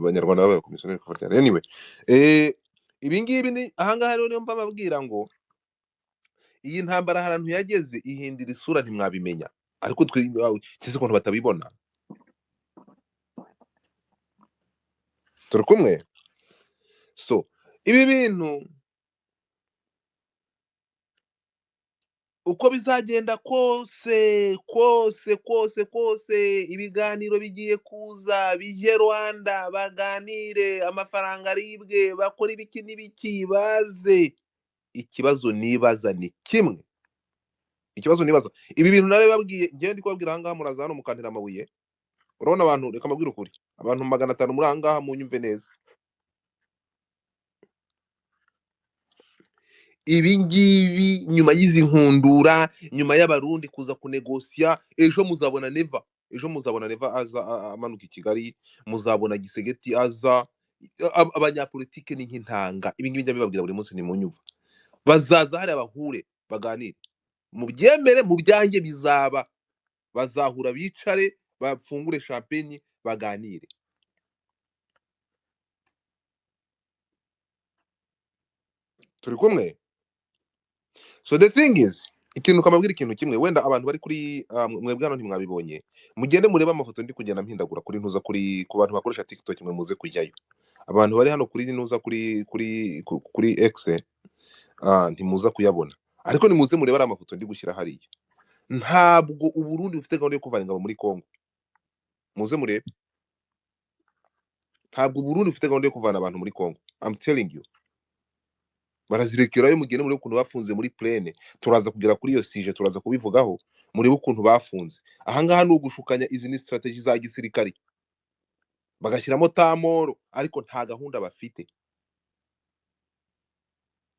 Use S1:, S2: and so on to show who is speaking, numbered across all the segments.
S1: Abanyarwanda babaye abakomisiyoneri kuva ryari? Anyway, ibi ngibi ni ahangaha rero niyo mbababwira ngo iyi ntambara ahantu yageze ihindura isura ntimwabimenya, ariko twe kizi ukuntu batabibona. Turi kumwe. So ibi bintu uko bizagenda kose kose kose kose, ibiganiro bigiye kuza bijye Rwanda, baganire, amafaranga aribwe, bakora ibiki n'ibiki, baze. Ikibazo nibaza ni kimwe, ikibazo nibaza, ibi bintu narabibabwiye, ngewe ndi kubabwira ahangaha, muraza hano mukantera amabuye. Urabona abantu, reka mbabwire ukuri, abantu 500 muri ahangaha munyumve neza. Ibi ngibi nyuma y'izi nkundura, nyuma y'abarundi kuza kunegosiya, ejo muzabona Neva, ejo muzabona Neva aza amanuka i Kigali, muzabona Gisegeti aza. Abanyapolitike ni nk'intanga, ibi ngibi ndabibabwira buri munsi, nimunyumva. Bazaza hariya bahure baganire, mubyemere mu byanjye bizaba, bazahura bicare bafungure champagne baganire. Turi kumwe. So the thing is, ikintu kamabwira ikintu kimwe, wenda abantu bari kuri mwebwe hano ntimwabibonye, mugende murebe amafoto ndi kugenda mpindagura kuri ntuza, kuri ku bantu bakoresha TikTok mwe muze kujyayo. Abantu bari hano kuri ntuza kuri kuri kuri X ntimuza kuyabona, ariko nimuze murebe ari amafoto ndi gushyira hariya. Ntabwo Uburundi bufite gahunda yo kuvana ingabo muri Kongo, muze murebe. Ntabwo Uburundi bufite gahunda yo kuvana abantu muri Kongo, I'm telling you. Barazirekerayo, mugende murebe ukuntu bafunze muri plene. Turaza kugera kuri iyo sije, turaza kubivugaho, murebe ukuntu bafunze. Ahangaha ni ugushukanya, izi ni strategy za gisirikari, bagashyiramo tamoro, ariko nta gahunda bafite.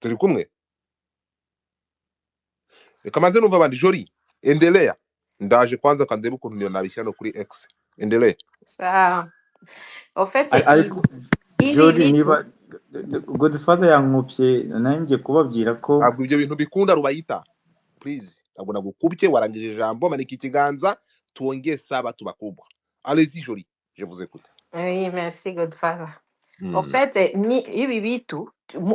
S1: Turi kumwe. Reka manze numva abandi. Jori, endelea. Ndaje kwanza kandebe ukuntu niyo nabishyira no kuri X. Endelea.
S2: Sawa. Au fait,
S3: Ariko
S2: ibi
S3: Jori,
S2: bitu
S3: niba Godfather yankupye, nanjye kubabwira ko
S1: ntabwo ibyo bintu bikunda rubayita. Please, ntabwo nagukubye, warangije ijambo, manika ikiganza, tuongee saba tubakubwa. Allez-y Jori, je vous écoute.
S2: Oui, merci Godfather. Au fait, mi hivi vitu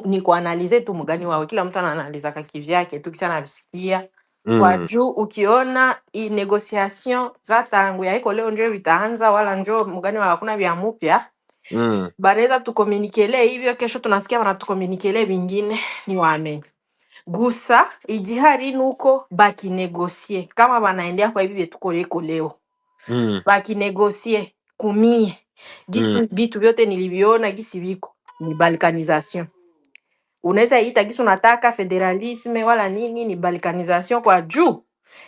S2: ni kuanalize tu mugani wawe, kila mtu anaanalizaka kivyake tu kisha anavisikia kwa juu. Ukiona i negotiation za tangu yaiko leo njo vitaanza, wala njo mugani wawe hakuna vya mupya, banaweza tukomunikele hivyo, kesho tunasikia wanatukomunikele vingine, ni waamini gusa igihari nuko bakinegosie kama banaendea kwa hivi vyetuko leo bakinegosie kumie gisi vitu vyote niliviona gisi viko ni balkanisation. Unaweza ita gisi unataka federalisme wala nini, ni balkanisation kwa juu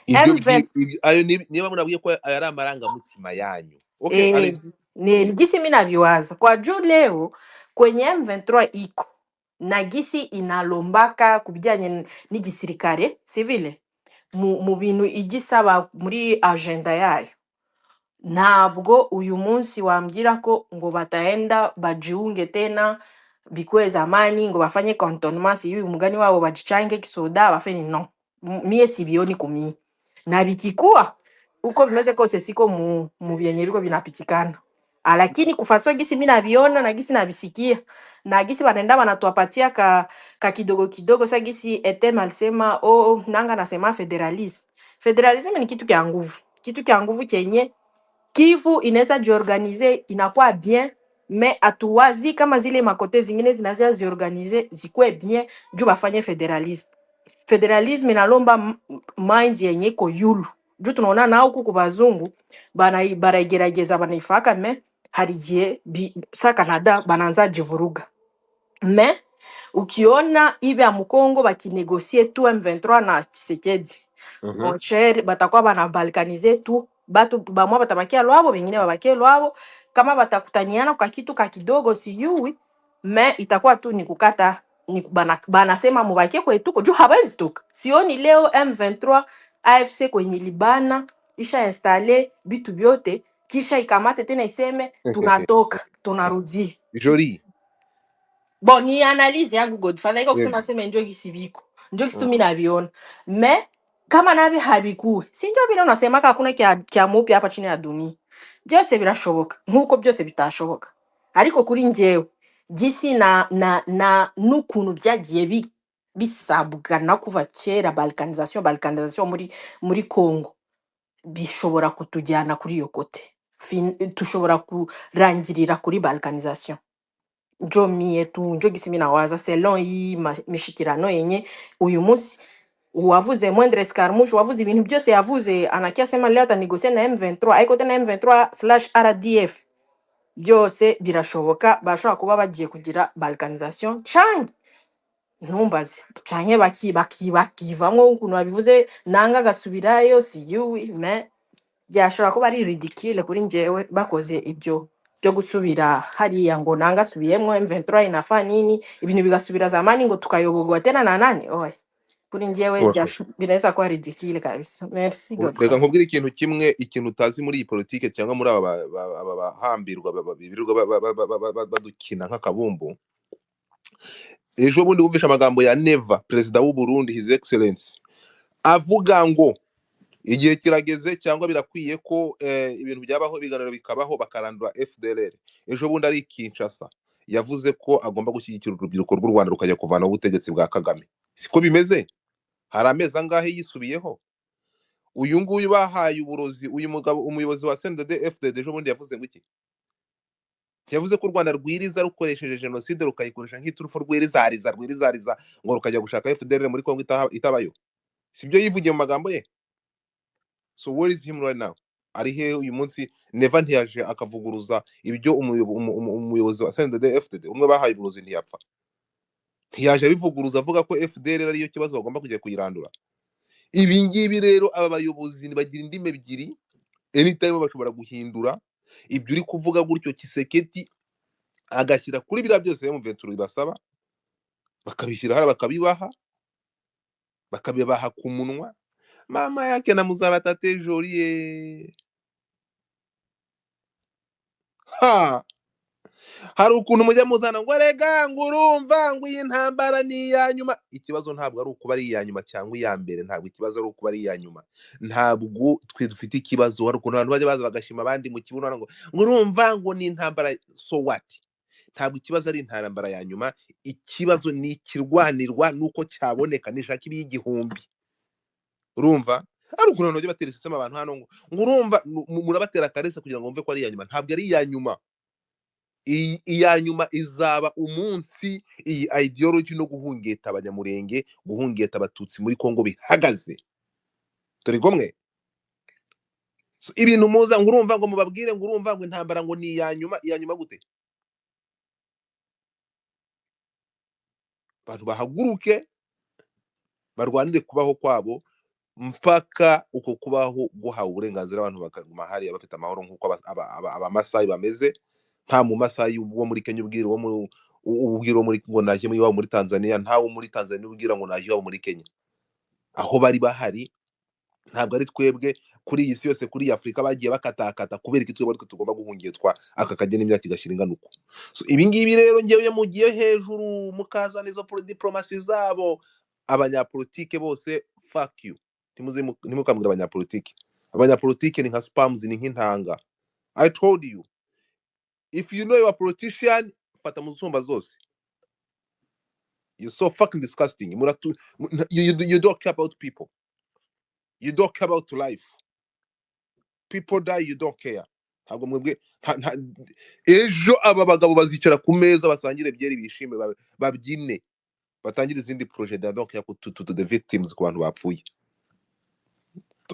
S1: Ibyo
S2: M20
S1: ayo niba munabwiye ko aya ari amarangamutima yanyu. Okay, allez-y.
S2: Ni gisi mi naviwaza kwa juu leo kwenye M23 iko na gisi inalombaka kubijyanye n'igisirikare sivile mu bintu igisaba muri agenda yayo. Ntabwo uyu munsi wambwira ko ngo bataenda bajiunge tena bikuwe zamani ngo bafanye cantonnement, sijui mugani wabo bajichange kisoda bafanye no. Mie sibioni kumie na bikikuwa uko bimeze kose siko mu vyenye biko vinapitikana, lakini kufatwa gisi mi naviona na gisi navisikia na gisi wanaenda wanatuapatia ka kidogo kidogo. Sa gisi Etem alisema oh, nanga nasema federalism. Federalism ni kitu kya nguvu, kitu kya nguvu chenye Kivu inaweza jiorganize inakuwa bien, mais hatuwazi kama zile makote zingine zinaweza ziorganize zikuwe bien juu bafanye federalism. Federalism inalomba mind yenye iko yulu juu tunaona na huku kubazungu bana baraigerageza banaifaka, mais hari igihe sa Canada banaanza jivuruga. Mais ukiona ibe ya Mkongo bakinegosie tu M23 na Tshisekedi, mon cher, batakuwa bana balkanize tu batu bamwa batabakia lwabo, bengine babakie lwabo. Kama batakutaniana kwa kitu ka kidogo sijui, me itakuwa tu ni kukata ni banasema mubakie kwetu juu hawezi toka. Sioni leo M23 AFC kwenye libana isha installe bitu vyote kisha ikamate tena iseme tunatoka tunarudia.
S1: Jori.
S2: Bon, ni analyse yangu Godfather, iko kusema sema njo gisi biko njo gisi tu mimi naviona, me kama nabi habikuwe si ndio vile unasemaka hakuna kya mupya hapa chini ya dunia, byose birashoboka nkuko byose bitashoboka, Ariko kuri njyewe gisi na na na n'ukuntu byagiye bisabwa na kuva kera, balkanisation muri Congo bishobora kutujyana kuri iyo kote. Tushobora kurangirira kuri balkanisation. Njo mie tu njo gisi mi nawaza selon iyi mishikirano yenye uyu munsi uwavuze moindre escarmouche, wavuze ibintu byose yavuze, anakia sema leo atanegosia na M23, ariko tena M23/RDF byose birashoboka, bashobora kuba bagiye kugira balkanisation canke ntumbaze, canke bakivamwo ukuntu babivuze, nanga agasubirayo siyuwi, mais byashobora kuba ari ridicule kuri njyewe bakoze ibyo byo gusubira hariya ngo nanga asubiyemwo M23 inafa nini, ibintu bigasubira zamani ngo tukayoborwa tena na nani. Oya, kuri njyewe
S1: Okay.
S2: binaweza kuba ridicule kabisa. Merci
S1: Reka
S2: Godfrey.
S1: nkubwire ikintu kimwe, ikintu utazi muri iyi politike cyangwa muri aba bahambirwa birirwa badukina nk'akabumbu. Ejo bundi wumvishe amagambo ya Neva, perezida w'u Burundi, His Excellence, avuga ngo igihe kirageze cyangwa birakwiye ko ibintu byabaho, ibiganiro bikabaho, bakarandura FDLR. Ejo bundi ari i Kinshasa yavuze ko agomba gushyigikira urubyiruko rw'u Rwanda rukajya kuvanaho ubutegetsi bwa Kagame. Siko bimeze? Hari amezi angahe yisubiyeho? Uyu nguyu bahaye uburozi, uyu mugabo umuyobozi wa CNDD FDD ejo bundi yavuze ngo iki? Yavuze ko u Rwanda rwiriza rukoresheje jenoside, rukayikoresha nk'iturufu, rwirizariza rwirizariza ngo rukajya gushaka FDLR muri Kongo itabayo. Sibyo yivugiye mu magambo ye? So where is him right now? Ari he uyu munsi? Neva ntiyaje akavuguruza ibyo umuyobozi wa CNDD FDD umwe bahaye uburozi ntiyapfa, ntiyaje abivuguruza avuga ko FDLR ariyo kibazo bagomba kujya kuyirandura. Ibi ngibi rero aba bayobozi bagira indimi ebyiri, anytime bashobora guhindura ibyo uri kuvuga gutyo. Kiseketi agashyira kuri biriya byose M23 ibasaba, bakabishyira hariya, bakabibaha ku munwa. Mama yake na muzara tate jolie. Ha, hari ukuntu mujya muzana ngo rega ngo urumva ngo iyi ntambara ni iya nyuma. Ikibazo ntabwo ari ukuba ari iya nyuma cyangwa iya mbere, ntabwo ikibazo ari ukuba ari iya nyuma, ntabwo twe dufite ikibazo. Hari ukuntu abantu bajya baza bagashima abandi mu kibuno ngo urumva ngo ni intambara, so what? Ntabwo ikibazo ari intambara ya nyuma, ikibazo ni ikirwanirwa nuko cyaboneka nishaka ibi igihumbi. Urumva ari ukuntu abantu bajya batera iseseme abantu hano ngo urumva murabatera akarese kugira ngo bumve ko ari iya nyuma. Ntabwo ari iya nyuma. Iya nyuma izaba umunsi iyi ideology no guhungeta abanyamurenge, guhungeta abatutsi muri Kongo bihagaze. Turi kumwe? So, ibintu muza ngo urumva ngo mubabwire ngo urumva ngo intambara ngo ni iya nyuma, iya nyuma gute? Abantu bahaguruke barwanire kubaho kwabo mpaka uko kubaho guhawe uburenganzira, abantu bakaguma hariya bafite amahoro nk'uko abamasayi bameze. Nta mu Masayi wo muri Kenya ubwira uwo muri ubwira uwo muri ngo naje iwabo muri Tanzania, nta wo muri Tanzania ubwira ngo naje iwabo muri Kenya. Aho bari bahari ntabwo ari twebwe kuri iyi si yose, kuri iyi Afurika bagiye bakatakata kubera iki twebwe ariko tugomba guhungitwa aka kageni imyaka igashira ingana uko. So, ibi ngibi rero ngewe mugiye hejuru mukazana izo diplomasi zabo, abanyapolitike bose fuck you. Ntimukambwire abanyapolitike. Abanyapolitike ni nka spams, ni nk'intanga. I told you, if you know you are a politician, fata mu nsumba zose. You're so fucking disgusting. Muratu, you don't care about people. You don't care about life. People die, you don't care. Ntabwo mwebwe ejo aba bagabo bazicara ku meza basangire byeri bishime babyine batangire izindi projet they don't care to the victims, ku bantu bapfuye.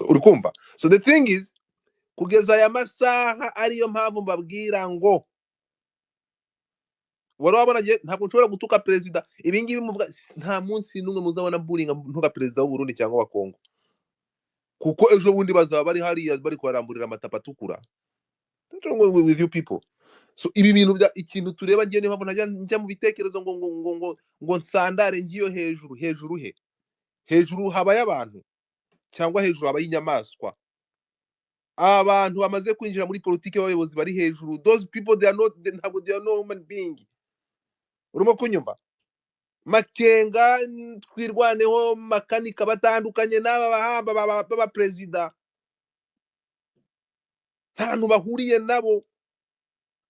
S1: Uri kumva? So the thing is, kugeza aya masaha ariyo mpamvu mbabwira ngo wari wabona ntabwo nshobora gutuka perezida. Ibi ngibi muvuga, nta munsi n'umwe muzabona mburinga ntuka perezida w'u Burundi cyangwa wa Kongo, kuko ejo bundi bazaba bari hariya bari kubaramburira amatapa atukura. Don't go with you people. So ibi bintu bya ikintu tureba, ngiye niyo mpamvu ntajya njya mu bitekerezo ngo ngo ngo ngo ngo nsandare ngiyo hejuru hejuru he hejuru habaye abantu cyangwa hejuru habaye inyamaswa. Abantu bamaze kwinjira muri politiki b'abayobozi bari hejuru, those people they are not, ntabwo they are no human being. Urimo kunyumva? Makenga twirwaneho makanika batandukanye n'aba bahamba b'aba perezida, nta hantu bahuriye nabo.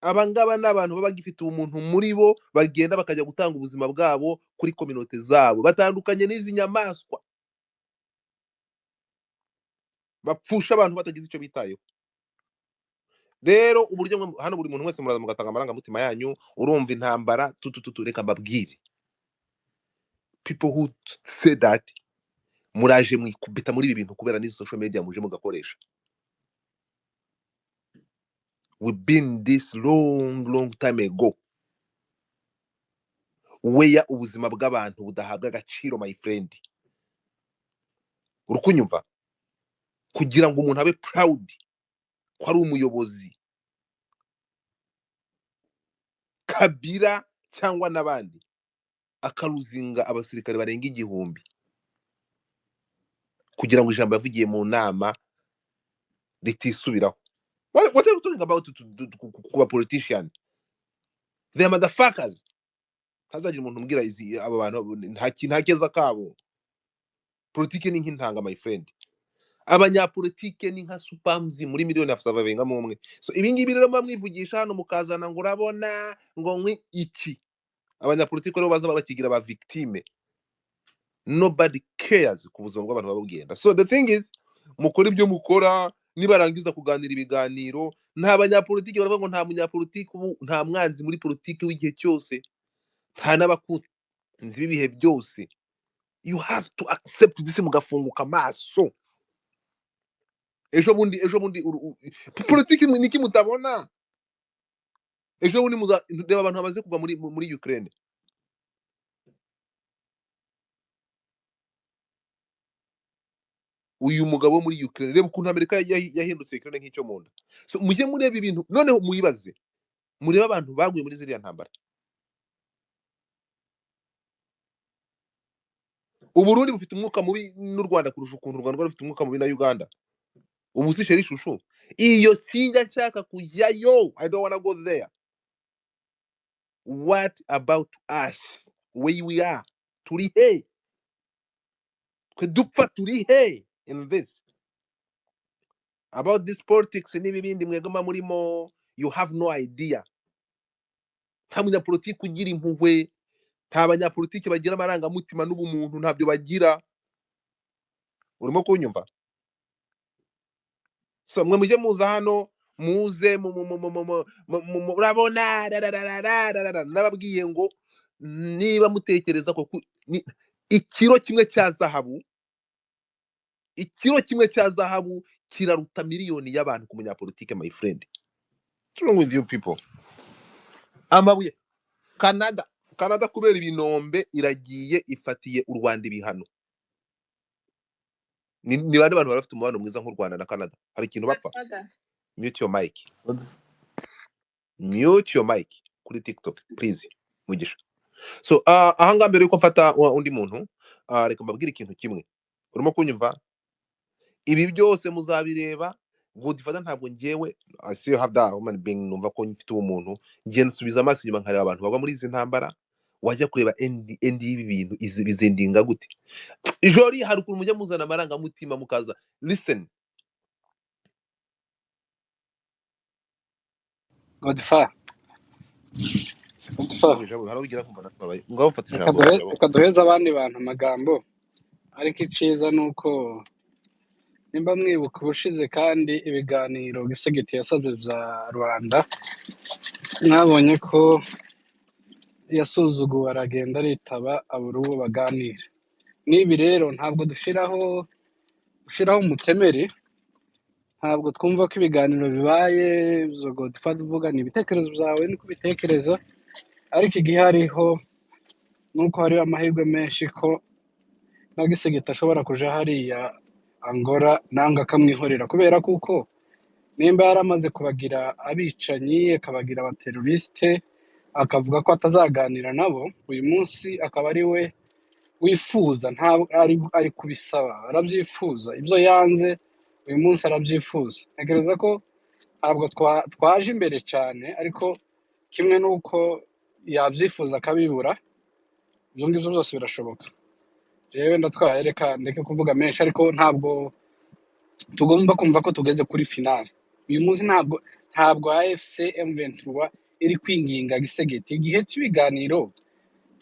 S1: Aba ngaba ni abantu baba bagifite ubumuntu muri bo, bagenda bakajya gutanga ubuzima bwabo kuri kominote zabo, batandukanye n'izi nyamaswa bapfusha abantu batagize icyo bitayeho. Rero uburyo hano buri muntu wese muraza mugatanga amarangamutima yanyu, urumva intambara tutututu. Reka mbabwire, people who say that muraje mwikubita muri ibi bintu kubera n'izi social media muje mugakoresha. We've been this long long time ago where ubuzima bw'abantu budahabwa agaciro, my friend. Urukunyumva? Kugira ngo umuntu abe proud ko ari umuyobozi, Kabila cyangwa n'abandi, akaruzinga abasirikare barenga 1000 kugira ngo ijambo yavugiye mu nama ritisubiraho. What are you talking about to politician? They are motherfuckers. Ntazagira umuntu umbwira izi aba bantu nta keza kabo. Politike ni nk'intanga, my friend. Abanyapolitike ni nka supamzi muri miliyoni afite babengamo umwe. So ibi ngibi rero muba mwivugisha hano mukazana ngo urabona ngo nkwi iki. Abanyapolitike rero baza bakigira ba victime. Nobody cares ku buzima bw'abantu baba bugenda. So the thing is, mukora ibyo mukora, nibarangiza kuganira ibiganiro, nta banyapolitike baravuga ngo nta munyapolitike ubu, nta mwanzi muri politiki w'igihe cyose, nta n'abakunzi b'ibihe byose. You have to accept this, mugafunguka amaso. Ejo bundi politiki niki mutabona. Ejo bundi reba abantu bamaze kuva muri Ukraine. Uyu mugabo wo muri Ukraine, reba ukuntu Amerika yahindutse Ukraine nk'icyo mu nda. So mujye mureba ibintu, noneho muyibaze, murebe abantu baguye muri ziriya ntambara. Uburundi bufite umwuka mubi n'u Rwanda kurusha ukuntu u Rwanda rufite umwuka mubi na Uganda. Ubu si sheri shushu, iyo sinjya nshaka kujyayo, I don't wanna go there. What about us, where we are? Turi he? Twe dupfa turi he in this? About this politics n'ibindi mwebwe muba murimo, you have no idea. Nta munyapolitiki ugira impuhwe, nta banyapolitiki bagira amarangamutima n'ubumuntu, ntabyo bagira. Urimo kunyumva? So mwe mujye muza hano, muze murabona nababwiye ngo niba mutekereza ko ikiro kimwe cya zahabu, ikiro kimwe cya zahabu kiraruta miliyoni y'abantu ku munyapolitike, my friend. What's wrong with you people? Amabuye Canada kubera ibinombe iragiye ifatiye u Rwanda ibihano. Ni bande bantu bari bafite umubano mwiza nk'u Rwanda na Canada? Hari ikintu bapfa? Mute your mic. Mute your mic kuri TikTok please, Mugisha. So ahangaha mbere yuko mfata undi muntu, reka mbabwire ikintu kimwe. Urimo kunyumva? Ibi byose muzabireba. Godfather ntabwo ngewe, I still have that human being, numva ko mfite ubumuntu, ngiye nsubiza amaso inyuma nkareba abantu bagwa muri izi ntambara, wajya kureba endi y'ibi bintu bizendinga gute. Jori hari ukuntu mujya muzana amarangamutima mukaza. Listen.
S4: Godfather. Reka duheze abandi bantu amagambo, ariko iciza nuko nimba mwibuka ubushize kandi ibiganiro Gisegeti yasabye bya Rwanda, mwabonye ko yasuzuguwe aragenda aritaba abura uwo baganira. N'ibi rero ntabwo dushiraho umutemeri, ntabwo twumva ko ibiganiro bibaye izo Godfather uvuga ni ibitekerezo byawe niko ubitekereza, ariko igihariho nuko hariho amahirwe menshi ko na Gisegeti ashobora kuja hariya Angola nanga akamwihorera, kubera kuko nimba yaramaze kubagira abicanyi akabagira abateroriste akavuga ko atazaganira nabo, uyu munsi akaba ari we wifuza, ntabwo ari kubisaba, arabyifuza, ibyo yanze uyu munsi arabyifuza. Ntekereza ko ntabwo twaje imbere cyane, ariko kimwe n'uko yabyifuza akabibura, ibyo ngibyo byose birashoboka. Jewe ndatwaye, reka ndeke kuvuga menshi, ariko ntabwo tugomba kumva ko tugeze kuri finale uyu munsi. Ntabwo Ntabwo AFC M23 iri kwinginga Gisegeti. Igihe cy'ibiganiro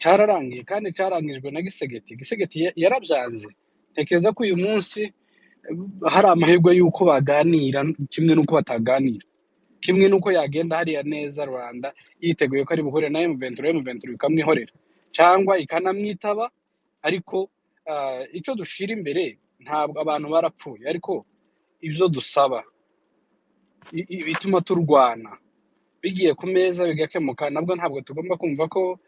S4: cyararangiye kandi cyarangijwe na Gisegeti. Gisegeti yarabyanze. Ntekereza ko uyu munsi hari amahirwe y'uko baganira kimwe n'uko bataganira, kimwe n'uko yagenda hariya neza Rwanda yiteguye ko ari buhure na M23, M23 ikamwihorera cyangwa ikanamwitaba. Ariko icyo dushira imbere, ntabwo abantu barapfuye, ariko ibyo dusaba ibituma turwana bigiye ku meza bigakemuka, nabwo ntabwo tugomba kumva ko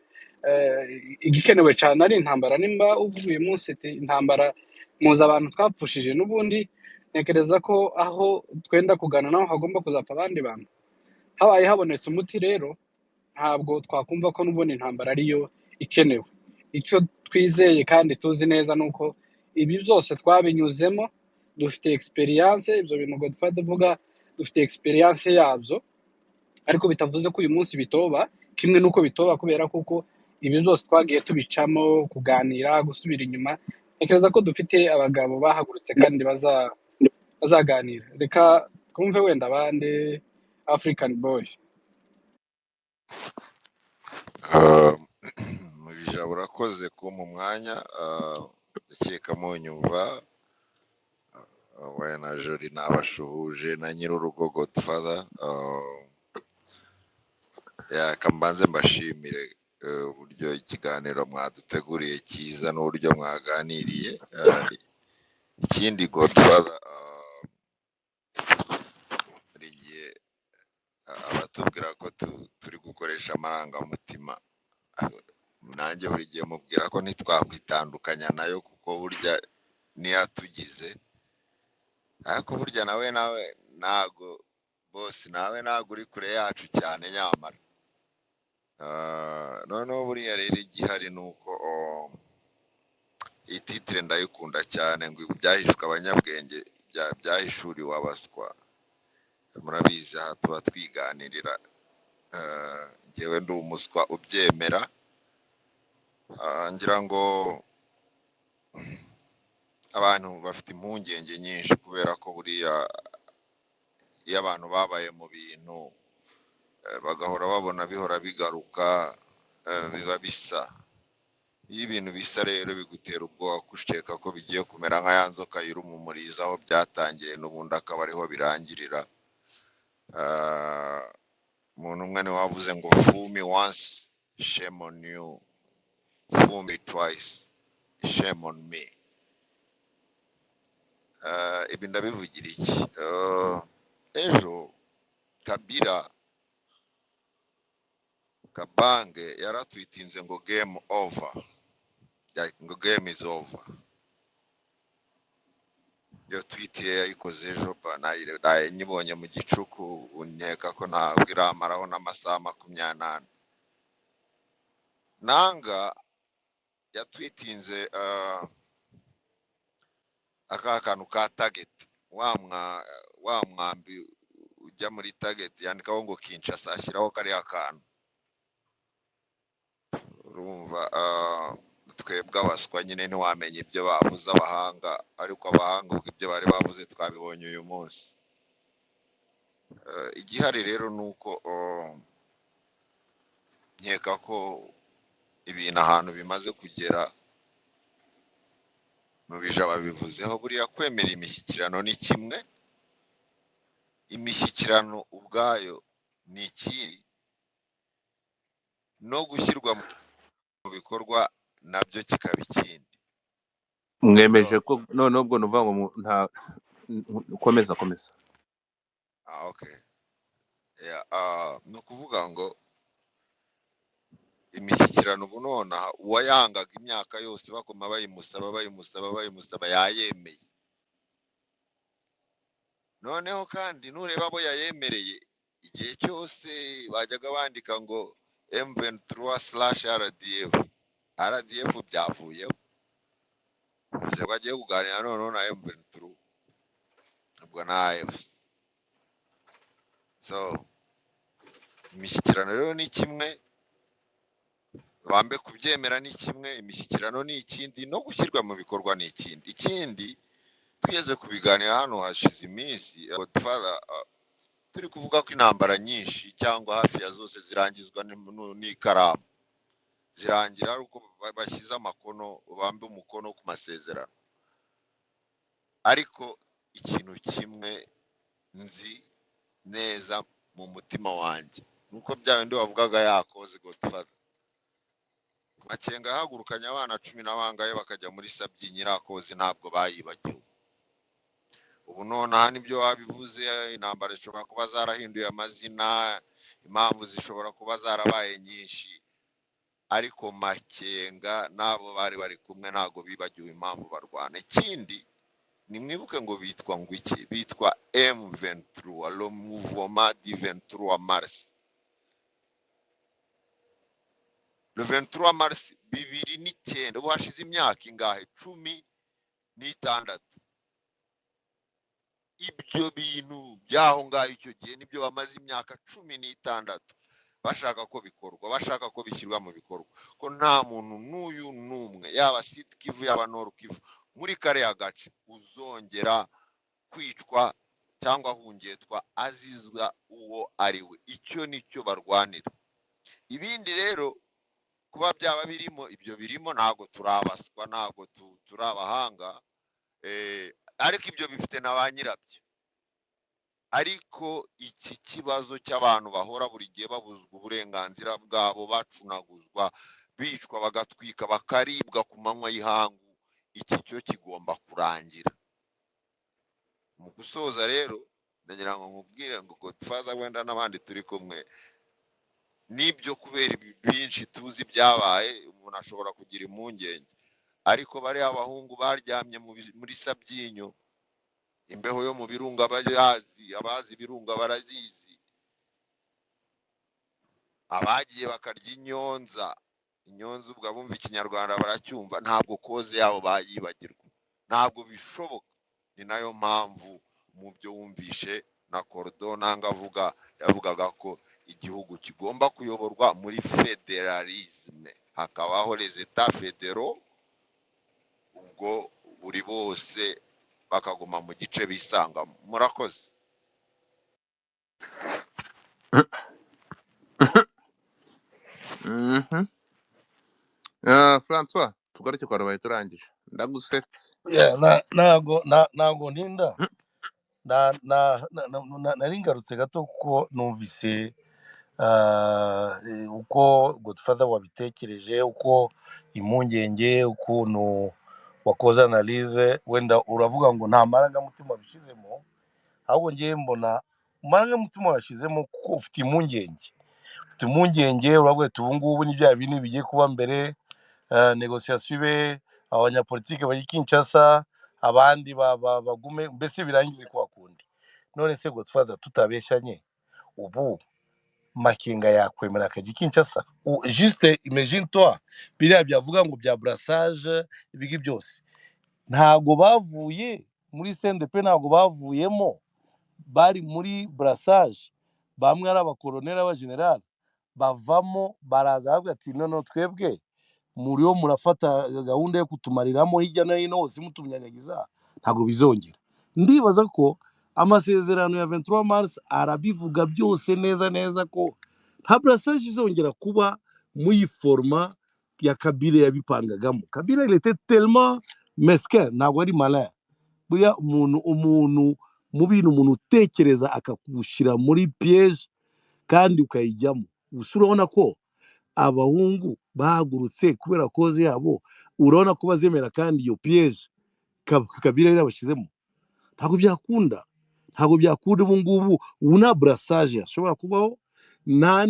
S4: igikenewe cyane ari intambara. Nimba uvuga uyu munsi ati intambara muzi abantu twapfushije, n'ubundi ntekereza ko aho twenda kugana naho hagomba kuzapfa abandi bantu. Habaye habonetse umuti rero, ntabwo twakumva ko n'ubundi intambara ariyo ikenewe. Icyo twizeye kandi tuzi neza ni uko ibi byose twabinyuzemo, dufite experience. Ibyo bintu Godfather uvuga, dufite experience yabyo, ariko bitavuze ko uyu munsi bitoba kimwe n'uko bitoba, kubera kuko ibi byose twagiye tubicamo, kuganira, gusubira inyuma. Ntekereza ko dufite abagabo bahagurutse kandi bazaganira. Reka twumve wenda abandi. African Boy.
S5: Mubijabo, urakoze kumpa umwanya. Ndakeka munyumva. We na Jori nabashuhuje na nyir'urugo Godfather. Reka mbanze mbashimire uburyo ikiganiro mwaduteguriye cyiza n'uburyo mwaganiriye. Ikindi Godfather, buri gihe abatubwira ko turi gukoresha amarangamutima, nanjye buri gihe mubwira ko ntitwakwitandukanya nayo, kuko burya niyo atugize. Ariko burya nawe ntago bose, nawe ntago uri kure yacu cyane nyamara. Noneho buriya rero igihari ni uko iyi titre ndayikunda cyane, ngo ibyahishwe abanyabwenge byahishuriwe abaswa. Murabizi, aha tuba twiganirira. Njyewe ndi umuswa ubyemera. Ngira ngo abantu bafite impungenge nyinshi, kubera ko buriya iyo abantu babaye mu bintu bagahora babona bihora bigaruka, biba bisa. Iyo ibintu bisa rero bigutera ubwoba, gusheka ko bigiye kumera nka ya nzoka yiruma umurizo, aho byatangiriye n'ubundi akaba ariho birangirira. Umuntu umwe niwe wavuze ngo "Fool me once, shame on you; fool me twice, shame on me." Ibi ndabivugira iki? Ejo Kabila Kabange yaratwitinze ngo "Game over", like, ngo "Game is over". Iyo tweet ye yayikoze ejo ba nayo nyibonye mu gicuku, nkeka ko ntabwo iramaraho n'amasaha 24. Nanga yatwitinze aka kantu ka target, wa mwambi ujya muri target, yandikaho ngo Kinshasa, ashyiraho kariya kantu. Urumva twebwe abaswa nyine ntiwamenya ibyo bavuze abahanga, ariko abahanga ubwo ibyo bari bavuze twabibonye uyu munsi. Igihari rero ni uko nkeka ko ibintu ahantu bimaze kugera mu bija babivuzeho, buriya kwemera imishyikirano ni kimwe, imishyikirano ubwayo ni ikindi, no gushyirwa mu bikorwa nabyo kikaba ikindi.
S1: Mwemeje ko noneho ubwo ni ukuvuga ngo nta komeza, komeza.
S5: Ah, okay. Yeah, ni ukuvuga ngo imishyikirano ubu nonaha, uwayangaga imyaka yose bakoma bayimusaba, bayimusaba, bayimusaba, yayemeye. Noneho kandi nureba abo yayemereye, igihe cyose bajyaga bandika ngo M23/RDF, RDF byavuyeho, bivuze ko agiye kuganira noneho na M23, ubwo na AFC. So imishyikirano rero ni kimwe, bambe kubyemera ni kimwe, imishyikirano ni ikindi, no gushyirwa mu bikorwa ni ikindi. Ikindi twigeze kubiganira hano hashize iminsi, Godfather. Turi kuvuga ko intambara nyinshi cyangwa hafi ya zose zirangizwa n'ikaramu, zirangira ari uko bashyize amakono, bambe umukono ku masezerano. Ariko ikintu kimwe nzi neza mu mutima wanjye nuko bya bindi wavugaga yakoze Godfather Makenga yahagurukanye abana cumi na bangahe bakajya muri Sabyinyo, irakoze ntabwo bayibagiwe. Ubu nonaha nibyo wabivuze, intambara zishobora kuba zarahinduye amazina, impamvu zishobora kuba zarabaye nyinshi, ariko Makenga n'abo bari bari kumwe ntabwo bibagiwe impamvu barwana. Ikindi nimwibuke ngo bitwa ngo iki? Bitwa M23, le mouvement du 23 mars. Le 23 mars 2009, ubu hashize imyaka ingahe? 16. Ibyo bintu by'aho ngaho icyo gihe nibyo bamaze imyaka 16 bashaka ko bikorwa, bashaka ko bishyirwa mu bikorwa, ko nta muntu n'uyu n'umwe, yaba Sud Kivu yaba Nord Kivu, muri kariya gace uzongera kwicwa cyangwa ahungetwa azizwa uwo ari we. Icyo nicyo barwanira. Ibindi rero kuba byaba birimo, ibyo birimo ntabwo turabaswa, ntabwo turi abahanga, ariko ibyo bifite na ba nyirabyo. Ariko iki kibazo cy'abantu bahora buri gihe babuzwa uburenganzira bwabo, bacunaguzwa, bicwa, bagatwika, bakaribwa ku manywa y'ihangu, iki cyo kigomba kurangira. Mu gusoza rero ndagira ngo nkubwire ngo Godfather wenda n'abandi turi kumwe, nibyo kubera byinshi tuzi byabaye, umuntu ashobora kugira impungenge, ariko bariya abahungu baryamye muri Sabyinyo, imbeho yo mu birunga bayazi, abazi ibirunga barazizi, abagiye bakarya inyonza, inyonza ubwo abumva ikinyarwanda baracyumva, ntabwo koze yabo bayibagirwa, ntabwo bishoboka. Ni nayo mpamvu mu byo wumvishe na Cordon nanga avuga, yavugaga ko igihugu kigomba kuyoborwa muri federalisme, hakabaho les etats fédéraux, ubwo buri bose bakaguma mu gice bisangamo. Murakoze.
S1: François, tugaruke kwa Rubaye turangije. Ndagusetse.
S6: Yeah, ntago ntinda. Nari ngarutse gato kuko numvise uko Godfather wabitekereje, uko impungenge, ukuntu wakoze analyse. Wenda uravuga ngo nta marangamutima bishyizemo, ahubwo ngewe mbona amarangamutima washyizemo kuko ufite impungenge, ufite impungenge uravuga ati ubu ngubu ni bya bintu bigiye kuba mbere, negosiyasiyo ibe, abanyapolitike bajye Kinshasa, abandi bagume, mbese birangize kwa kundi. None se Godfather, tutabeshyanye, ubu Makenga yakwemera akajya i Kinshasa? Juste imagine toi biriya byavuga ngo bya brassage, ibigi byose ntago bavuye muri CNDP, ntago bavuyemo, bari muri brassage, bamwe ari abakoloneli abajenerali, bavamo baraza bavuga ati none twebwe muriyo murafata gahunda yo kutumariramo hirya no hino hose mutunyanyagiza, ntabwo bizongera. Ndibaza ko amasezerano ya 23 mars arabivuga byose neza neza ko nta brassage izongera kuba muri forma ya Kabila yabipangagamo. Kabila il était tellement mesquin, ntabwo ari malin. Buriya umuntu mubi ni umuntu utekereza akagushyira muri piège kandi ukayijyamo. Gusa urabona ko abahungu bahagurutse kubera koze yabo, urabona ko bazemera kandi iyo piège Kabila yari yabashyizemo. Ntabwo byakunda, ntabwo byakunda ubu ngubu. Ubu nta brassage yashobora kubaho, nta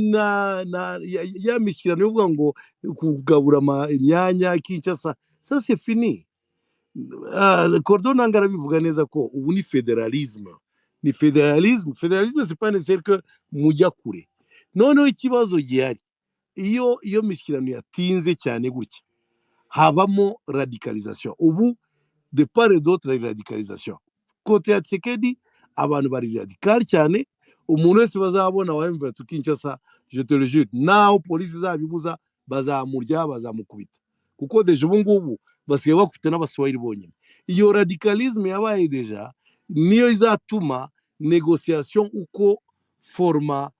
S6: na ya mishyikirano yo kuvuga ngo kugabura imyanya Kinshasa, ça c'est fini. Cordon Nanga arabivuga neza ko ubu ni federalisme, ni federalisme. Federalisme c'est pas nécessaire que mujya kure. Noneho ikibazo gihari, iyo mishyikirano yatinze cyane gutya habamo radicalisation. Ubu de part et d'autre hari radicalisation. Kote ya Tshisekedi abantu bari radical cyane, umuntu wese bazabona wa M23 Kinshasa, je te le jure, naho polisi izabibuza bazamurya, bazamukubita, kuko deja ubu ngubu basigaye bakubita n'abaswahili bonyine. Iyo radicalisme yabaye deja niyo izatuma negociation uko format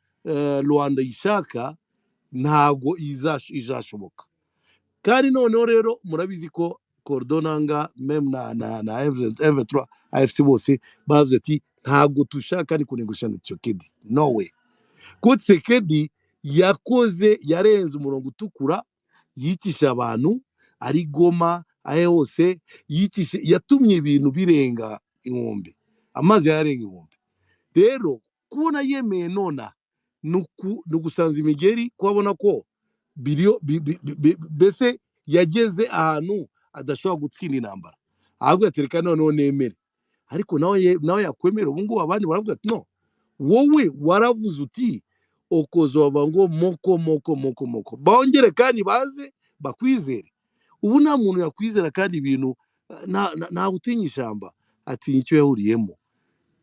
S6: Rwanda ishaka ntago izashoboka. Kandi noneho rero murabizi ko Cordonanga même na M23 AFC bose bavuze ati ntabwo dushaka ni kunegosha na Tshisekedi, no way. Ko Tshisekedi yakoze yarenze umurongo utukura, yicisha abantu ari Goma ahe hose, yicishe, yatumye ibintu birenga inkombe, amazi yarenga inkombe. Rero kubona yemeye nona ni ugusanza imigeri, kubabona ko biriyo mbese yageze ahantu adashobora gutsinda intambara, ahubwo atereka noneho nemere. Ariko nawe yakwemera ubu ngubu abandi baravuga ati no, wowe waravuze uti okozoba ngo moko moko moko moko, bongere kandi baze bakwizere. Ubu nta muntu yakwizera, kandi ibintu ntawe utinya ishyamba atinya icyo yahuriyemo.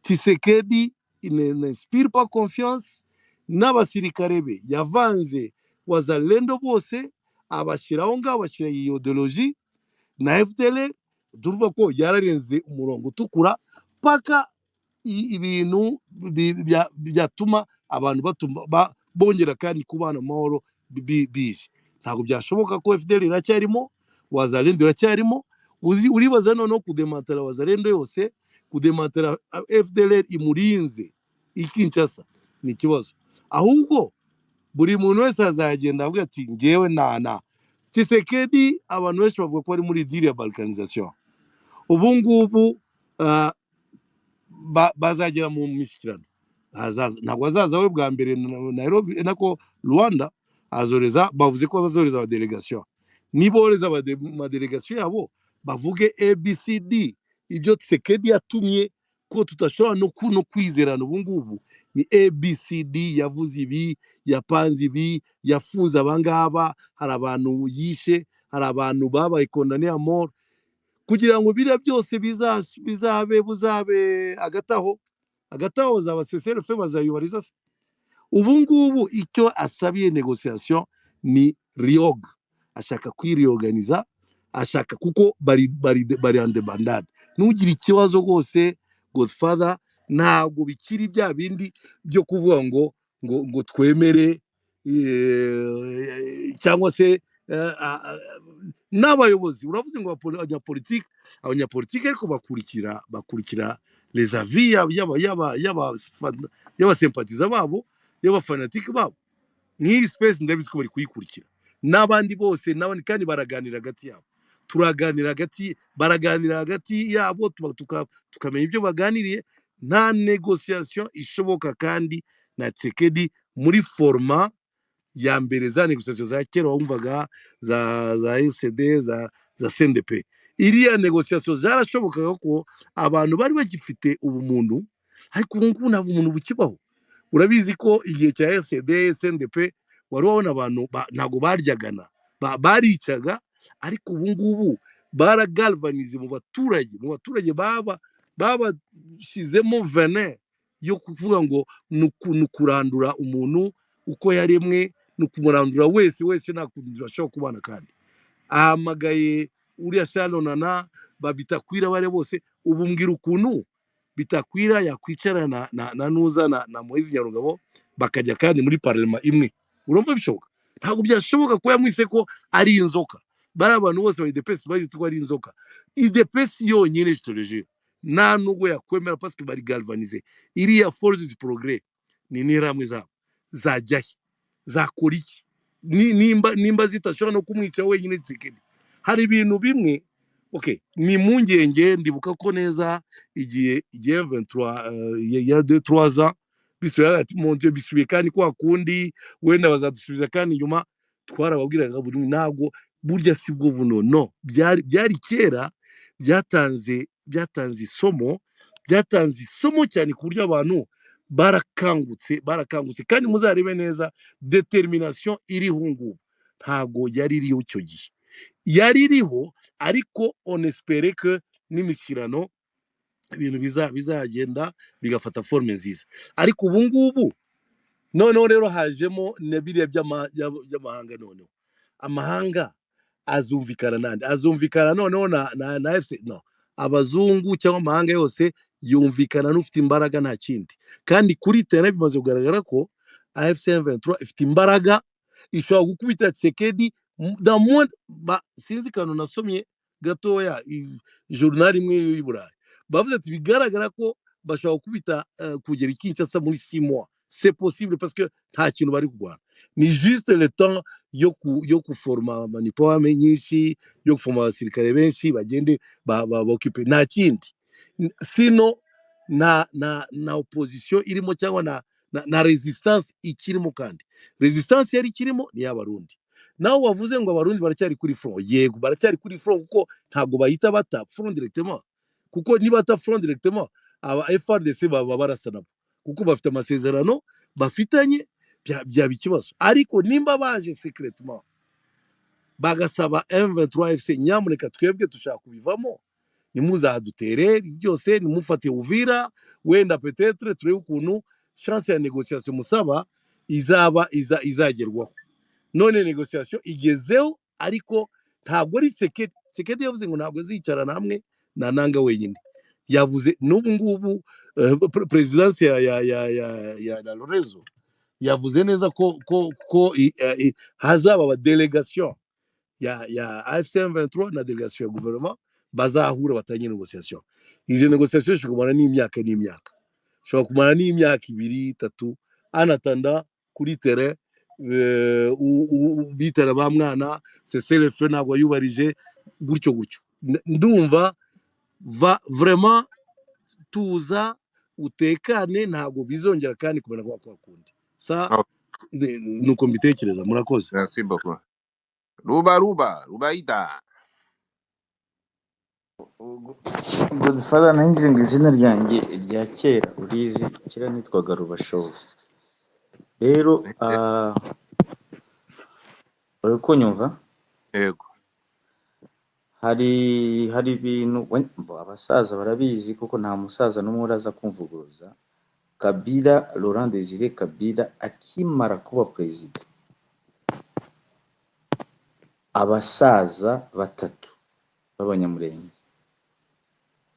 S6: Tshisekedi n'inspire pas confiance n'abasirikare be yavanze wazalendo bose abashyiraho ngaho, bashyira iyi idéologie na FDL. Turuva ko yararenze umurongo utukura paka ibintu byatuma abantu batuma bongera kandi kubana mu mahoro bije. Ntabwo byashoboka ko FDL iracyarimo, wazalendo iracyarimo. Uribaza noneho kudemantara wazalendo yose, kudemantara FDL imurinze i Kinshasa ni ikibazo. Ahubwo buri muntu wese azagenda avuga ati ngewe nana Tshisekedi. Abantu benshi bavuga ko ari muri deal ya balkanisation ubu ngubu. Bazagera mu mishyikirano. Ntabwo azaza we bwa mbere Nairobi nako Rwanda, azoreza, bavuze ko bazohereza abadelegation. Nibohereza amadelegation yabo bavuge ABCD. Ibyo Tshisekedi yatumye ko tudashobora no kwizerana ubu ngubu ni ABCD. Yavuze ibi, yapanze ibi, yafunze abangaba, hari abantu yishe, hari abantu babaye condamnés à mort, kugira ngo biriya byose bizabe buzabe hagati aho, hagati aho bazaba cessez-le-feu, bazayubahiriza se? Ubu ngubu icyo asabiye négociation ni réorg, ashaka kwiriorganiza, ashaka kuko bari en débandade. Ntugire ikibazo rwose Godfather, ntabwo bikiri bya bindi byo kuvuga ngo twemere cyangwa se n'abayobozi. Uravuze ngo abanyapolitike, abanyapolitike ariko bakurikira les avis y'abasympathisants babo, y'abafanatiques babo. Nk'iyi space ndabizi ko bari kuyikurikira n'abandi bose n'abandi, kandi baraganira hagati yabo, turaganira hagati, baraganira hagati yabo, tukamenya ibyo baganiriye. Nta négociation ishoboka kandi na Tshisekedi muri format ya mbere. Za négociation za kera wumvaga za SD, za CNDP, iriya négociation zarashobokaga ko abantu bari bagifite ubumuntu, ariko ubu ngubu nta bumuntu bukibaho. Urabizi ko igihe cya SD, CNDP wari wabona abantu ntabwo baryagana, baricaga, ariko ubu ngubu baragalvanize mu baturage, baba babashyizemo venin yo kuvuga ngo ni ukurandura umuntu uko yaremwe, ni ukumurandura wese wese, nta kuntu bashobora kubana. Kandi ahamagaye uriya Shalonana ba Bitakwira bare bose. Ubu mbwira ukuntu Bitakwira yakwicara na Nuza na Moise Nyarugabo bakajya kandi muri parlement imwe, urumva bishoboka? Ntabwo byashoboka ko yamwise ko ari inzoka. Bari abantu bose ba UDPS bazi ko ari inzoka. UDPS yonyine, je te le jure, nta nubwo yakwemera parce que bari galvanisé. Iriya force du progrès ni n'interahamwe zabo zajyahe, zakora iki? Nimba zitashobora no kumwica wenyine Tshisekedi. Hari ibintu bimwe, okay, ni impungenge. Ndibuka ko neza igihe M23 ya 2 3 ans bisubiye ati mon Dieu, bisubiye kandi kwa kundi, wenda bazadusubiza kandi inyuma. Twarababwiraga buri ntabwo burya si bwo buno, no byari kera, byatanze isomo, byatanze isomo cyane ku buryo abantu barakangutse. Kandi muzarebe neza détermination iriho ngubu ntago yari iriho icyo gihe. Yari iriho, ariko on espérait que n'imishyikirano ibintu bizagenda bigafata forme nziza. Ariko ubu ngubu noneho rero hajemo na biriya by'amahanga. Noneho amahanga azumvikana nande? Azumvikana noneho na FC no abazungu cyangwa amahanga yose Yumvikana n'ufite imbaraga, nta kindi. Kandi kuri terrain bimaze kugaragara ko AFC M23 ifite imbaraga, ishobora gukubita Tshisekedi dans moins ba, sinzi kantu nasomye gatoya journal imwe y'i Burayi, bavuze ati bigaragara ko bashobora gukubita kugera i Kinshasa muri 6 mois. C'est possible, parce que nta kintu bari kurwana, ni juste le temps yo kuforma manipoame nyinshi, yo kuforma abasirikare benshi bagende ba occupe, nta kindi. Sino na opposition irimo cyangwa na resistance ikirimo. Kandi resistance yari ikirimo ni y'Abarundi. Nawe wavuze ngo Abarundi baracyari kuri front. Yego, baracyari kuri front, kuko ntabwo bahita bata front directement, kuko nibata front directement aba FARDC baba barasa nabo, kuko bafite amasezerano bafitanye, byaba ikibazo. Ariko nimba baje secrètement bagasaba M23 FC: "Nyamuneka, twebwe dushaka kubivamo, ntimuzadutere byose, nimufate Uvira, wenda peut-être turebe ukuntu chance ya négociation musaba izaba izagerwaho." None négociation igezeho, ariko ntabwo ari Tshisekedi. Tshisekedi yavuze ngo ntabwo azicarana hamwe na Nanga wenyine. Yavuze n'ubu ngubu présidence ya Lorenzo yavuze neza ko hazaba aba délégation ya AFC M23 na délégation ya gouvernement, bazahura batangire négociation. Izo négociation zishobora kumara n'imyaka n'imyaka, zishobora kumara n'imyaka 2, 3. En attendant, kuri terrain bitara ba mwana cessez-le-feu ntabwo yubarije gutyo gutyo. Ndumva va vraiment tuza utekane, ntabwo bizongera kandi kumera kwa kundi sa. Nuko mbitekereza, murakoze.
S1: Merci beaucoup. Ruba ruba rubaida.
S3: Godfather, nanjye ngo izina ryanjye rya kera urizi, kera nitwaga Rubashovu rero. Uri kunyumva?
S1: Yego.
S3: Hari ibintu abasaza barabizi, kuko nta musaza n'umwe uraza kumvuguruza. Kabila, Laurent Desire Kabila, akimara kuba perezida, abasaza batatu b'Abanyamurenge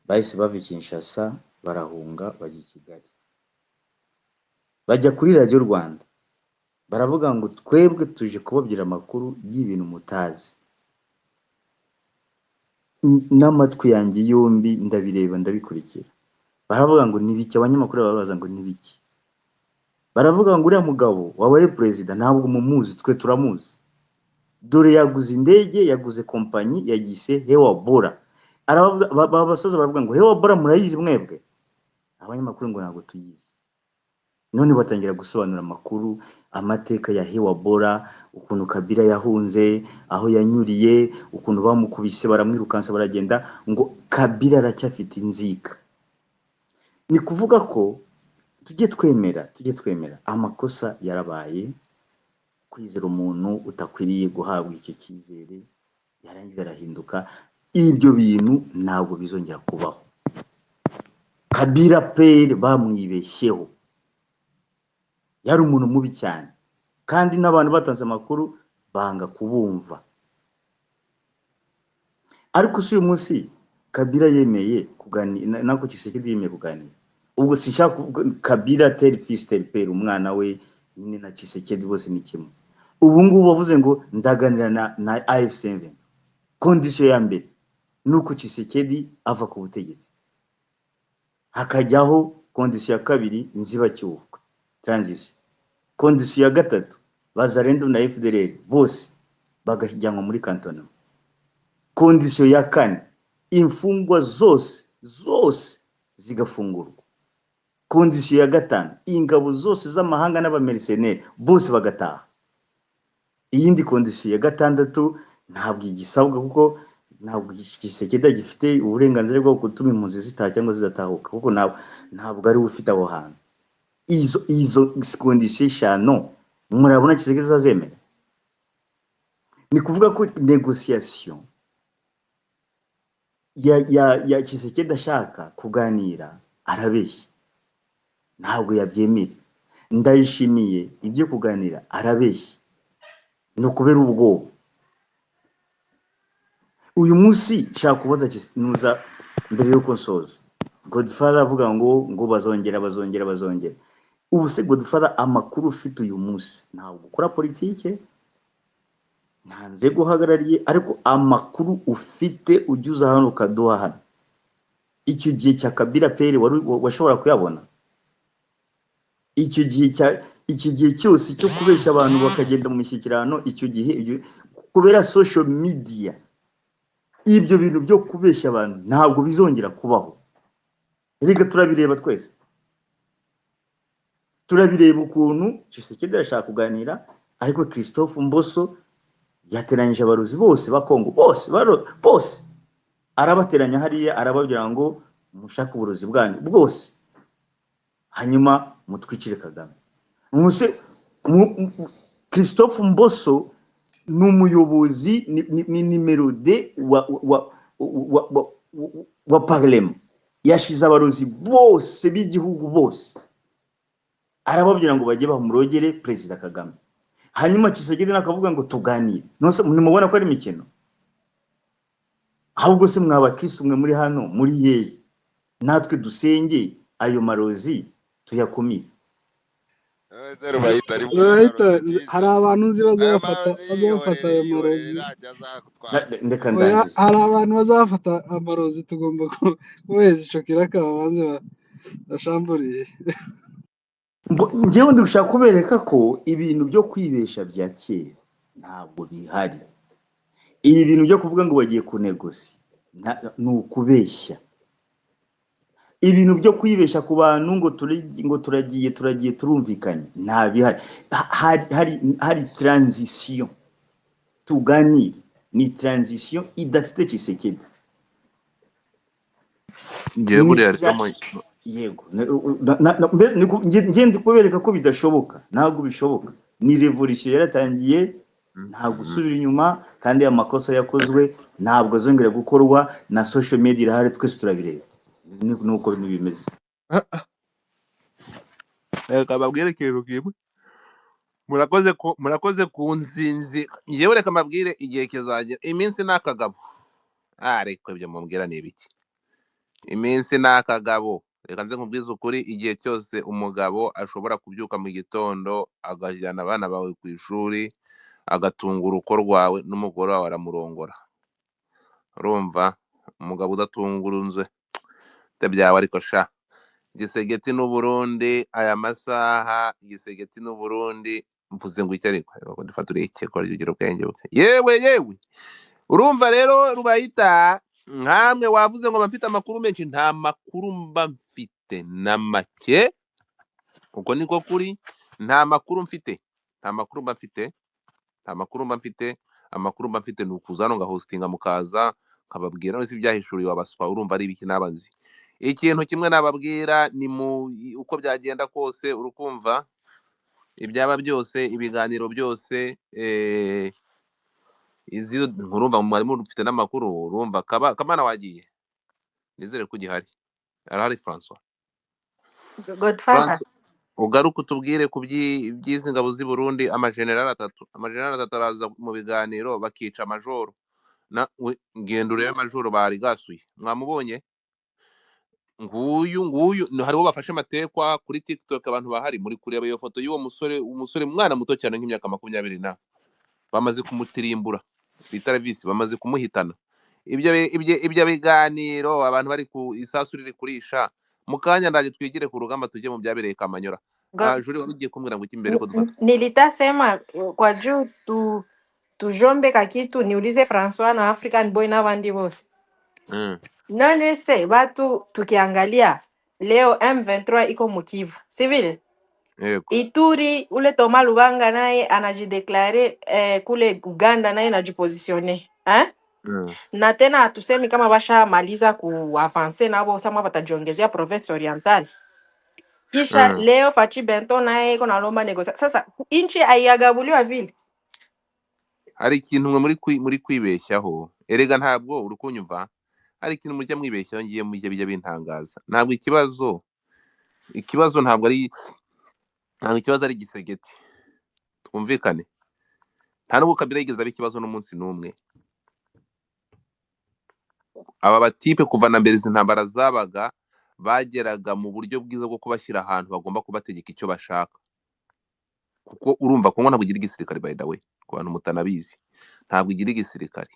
S3: bahise bava i Kinshasa, barahunga, bajya i Kigali, bajya kuri Radiyo Rwanda, baravuga ngo: "Twebwe tuje kubabwira amakuru y'ibintu mutazi." N'amatwi yanjye yombi ndabireba, ndabikurikira. Baravuga ngo: "Nibiki?" Abanyamakuru barabaza ngo: "Nibiki?" Baravuga ngo: "Uriya mugabo wabaye perezida ntabwo mumuzi, twe turamuzi. Dore yaguze indege, yaguze kompanyi, yagise Hewa Bora." Arabavuga, abasaza baravuga ngo: "Hewa Bora murayizi mwebwe?" Abanyamakuru ngo: "Ntabwo tuyizi." None batangira gusobanura amakuru, amateka ya Hewa Bora, ukuntu Kabila yahunze, aho yanyuriye, ukuntu bamukubise, baramwirukansa, baragenda, ngo Kabila aracyafite inzika. Ni kuvuga ko tujye twemera amakosa yarabaye, kwizera umuntu utakwiriye guhabwa icyo cyizere, yarangiza arahinduka. Ibyo bintu ntabwo bizongera kubaho. Kabila père bamwibeshyeho, yari umuntu mubi cyane, kandi n'abantu batanze amakuru banga kubumva. Ariko si uyu munsi Kabila yemeye kuganira, nako Tshisekedi yemeye kuganira. Ubwo sinshaka kuvuga Kabila tel fils tel père, umwana we nyine na Tshisekedi bose ni kimwe. Ubu ngubu bavuze ngo ndaganira na AFC M23, condition ya mbere ni uko Tshisekedi ava ku butegetsi, hakajyaho condition ya kabiri, inzibacyuho, transition. Condition ya gatatu, Bazalendo na FDLR bose bagajyanwa muri cantonnement. Condition ya kane, imfungwa zose zose zigafungurwa. Condition ya gatanu, ingabo zose z'amahanga n'aba mercenaires bose bagataha. Iyindi condition ya gatandatu ntabwo igisabwa, kuko ntabwo Tshisekedi gifite uburenganzira bwo gutuma impunzi zitaha cyangwa zidatahuka, kuko ntabwo ari we ufite aho hantu. Izo condition 5 murabona Tshisekedi azazemera? Ni kuvuga ko négociation ya Tshisekedi ashaka kuganira, arabeshya, ntabwo yabyemera. Ndayishimiye ibyo kuganira arabeshya, ni ukubera ubwoba. Uyu munsi nshaka kubaza nuza mbere y'uko nsoza. Godfather avuga ngo bazongera bazongera bazongera. Ubu se Godfather, amakuru ufite uyu munsi, ntabwo ukora politike, nta nzego uhagarariye, ariko amakuru ufite ujya uza hano ukaduha hano, icyo gihe cya Kabila père wari washobora kuyabona? Icyo gihe cya icyo gihe cyose cyo kubesha abantu bakagenda mu mishyikirano, icyo gihe kubera social media, ibyo bintu byo kubeshya abantu ntabwo bizongera kubaho. Reka turabireba twese, turabireba ukuntu Tshisekedi arashaka kuganira, ariko Christophe Mboso yateranyije abarozi bose ba Kongo bose bose arabateranya hariya, arababwira ngo mushake uburozi bwanyu bwose hanyuma mutwikire Kagame. Muse Christophe Mboso ni umuyobozi, ni numéro deux wa parlement, yashize abarozi bose b'igihugu bose, arababwira ngo bajye bamurogere Perezida Kagame. Hanyuma Tshisekedi nakavuga ngo tuganire. None nimubona ko ari imikino? Ahubwo se mwa bakristo mwe muri hano muri yeye, natwe dusenge ayo marozi tuyakumire.
S5: Zeru bahita ari
S4: Urahita
S5: marozi
S4: hari
S5: byiza.
S4: Abantu nzi
S5: Aya
S4: bazafata
S5: marozi
S4: bazafata
S5: yihorere
S4: ayo
S5: yihorere
S4: marozi.
S5: Ntacyo azagutwara.
S3: Ndeka
S4: Oya,
S3: ndangize.
S4: hari abantu bazafata amarozi, tugomba kuboheza ico kiraka babanze bashamburiye.
S3: Njyewe ndi gushaka kubereka ko ibintu byo kwibesha bya kera ntabwo bihari. Ibi bintu byo kuvuga ngo bagiye kunegosi ni ukubeshya. Ibintu byo kwibesha ku bantu ngo ngo turagiye turagiye turumvikanye, nta bihari. Hari transition tuganire, ni transition idafite Tshisekedi.
S1: Ngewe
S3: Ni
S1: buriya rero
S3: yego, njye ndi kubereka ko bidashoboka, ntabwo bishoboka. Ni revolution yaratangiye, nta gusubira inyuma, kandi amakosa yakozwe ntabwo azongera gukorwa, na social media irahari, twese turabireba. Nuko ibintu bimeze.
S1: Reka mbabwire ikintu kimwe. Murakoze ku nzinzi. Ngewe reka mbabwire, igihe kizagera, iminsi ni akagabo. Ariko ibyo mumbwira ni ibiki? Iminsi ni akagabo. Reka nze nkubwize ukuri, igihe cyose umugabo ashobora kubyuka mu gitondo agajyana abana bawe ku ishuri, agatunga urugo rwawe, n'umugore wawe aramurongora. Urumva umugabo udatungurunze byawe. Ariko sha, Gisegeti n'Uburundi aya masaha, Gisegeti n'Uburundi, mvuze ngo iki? Ariko dufata ureke ko ugira ubwenge buke. Yewe yewe, urumva rero Rubayita, nkamwe wavuze ngo mba mfite amakuru menshi, nta makuru mba mfite na make. Uko niko kuri, nta makuru mfite, nta makuru mba mfite, nta makuru mba mfite. Amakuru mba mfite ni ukuza hano ngahostinga, mukaza nkababwira. None se ibyahishuriwe abaswa urumva ari ibiki naba nzi? Ikintu kimwe nababwira ni mu uko byagenda kose, urukumva ibyaba byose, ibiganiro byose, izi nkurumva mwari mufite n'amakuru. Urumva Kamana wagiye, nizere ko ugihari, arahari François.
S2: Godfather.
S1: François, ugaruke utubwire ku by'izi ngabo z'i Burundi, amajenerali atatu araza mu biganiro bakica majoro na we, ngenda urebe majoro bari gasuye, mwamubonye? Nguyu nguyu, hariho bafashe amatekwa kuri TikTok, abantu bahari muri kureba iyo foto y'uwo musore, umusore mwana muto cyane nk'imyaka 20 na bamaze kumutirimbura bita Levis, bamaze kumuhitana. Ibyo biganiro abantu bari ku isasu riri kurisha mu kanya, ndaje twigire ku rugamba, tujye mu byabereye Kamanyora. Juri, wari ugiye kumbwira ngo iki mbere ko dufata?
S2: Nilitasema kwa juu tu tujombe kakitu, niulize Francois na African Boy n'abandi bose. None se batu tukiangalia leo M23 iko mukivu, si vile?
S1: Yego.
S2: Ituri ule Thomas Lubanga naye anajideklare kule Uganda naye anajipositionne, eh? Na tena hatusemi kama bashamaliza kuavancer nabo sama watajiongezea province orientale. Kisha leo Fachi Bento naye iko nalomba negotia. Sasa inchi haiyagabuliwa vile.
S1: Hari ikintu mwe muri kwibeshyaho erega, ntabwo uri kunyumva. Hari ikintu mujya mwibeshyaho, ngiye mujya bijya bintangaza. Ntabwo ikibazo ntabwo ari, ntabwo ikibazo ari Gisegeti, twumvikane. Nta nubwo Kabila yigeze aba ikibazo n'umunsi n'umwe. Aba batipe kuva na mbere izi ntambara zabaga Bageraga mu buryo bwiza bwo kubashyira ahantu bagomba kubategeka icyo bashaka, kuko urumva Kongo ntabwo igira igisirikare. By the way, ku bantu mutanabizi, ntabwo igira igisirikare.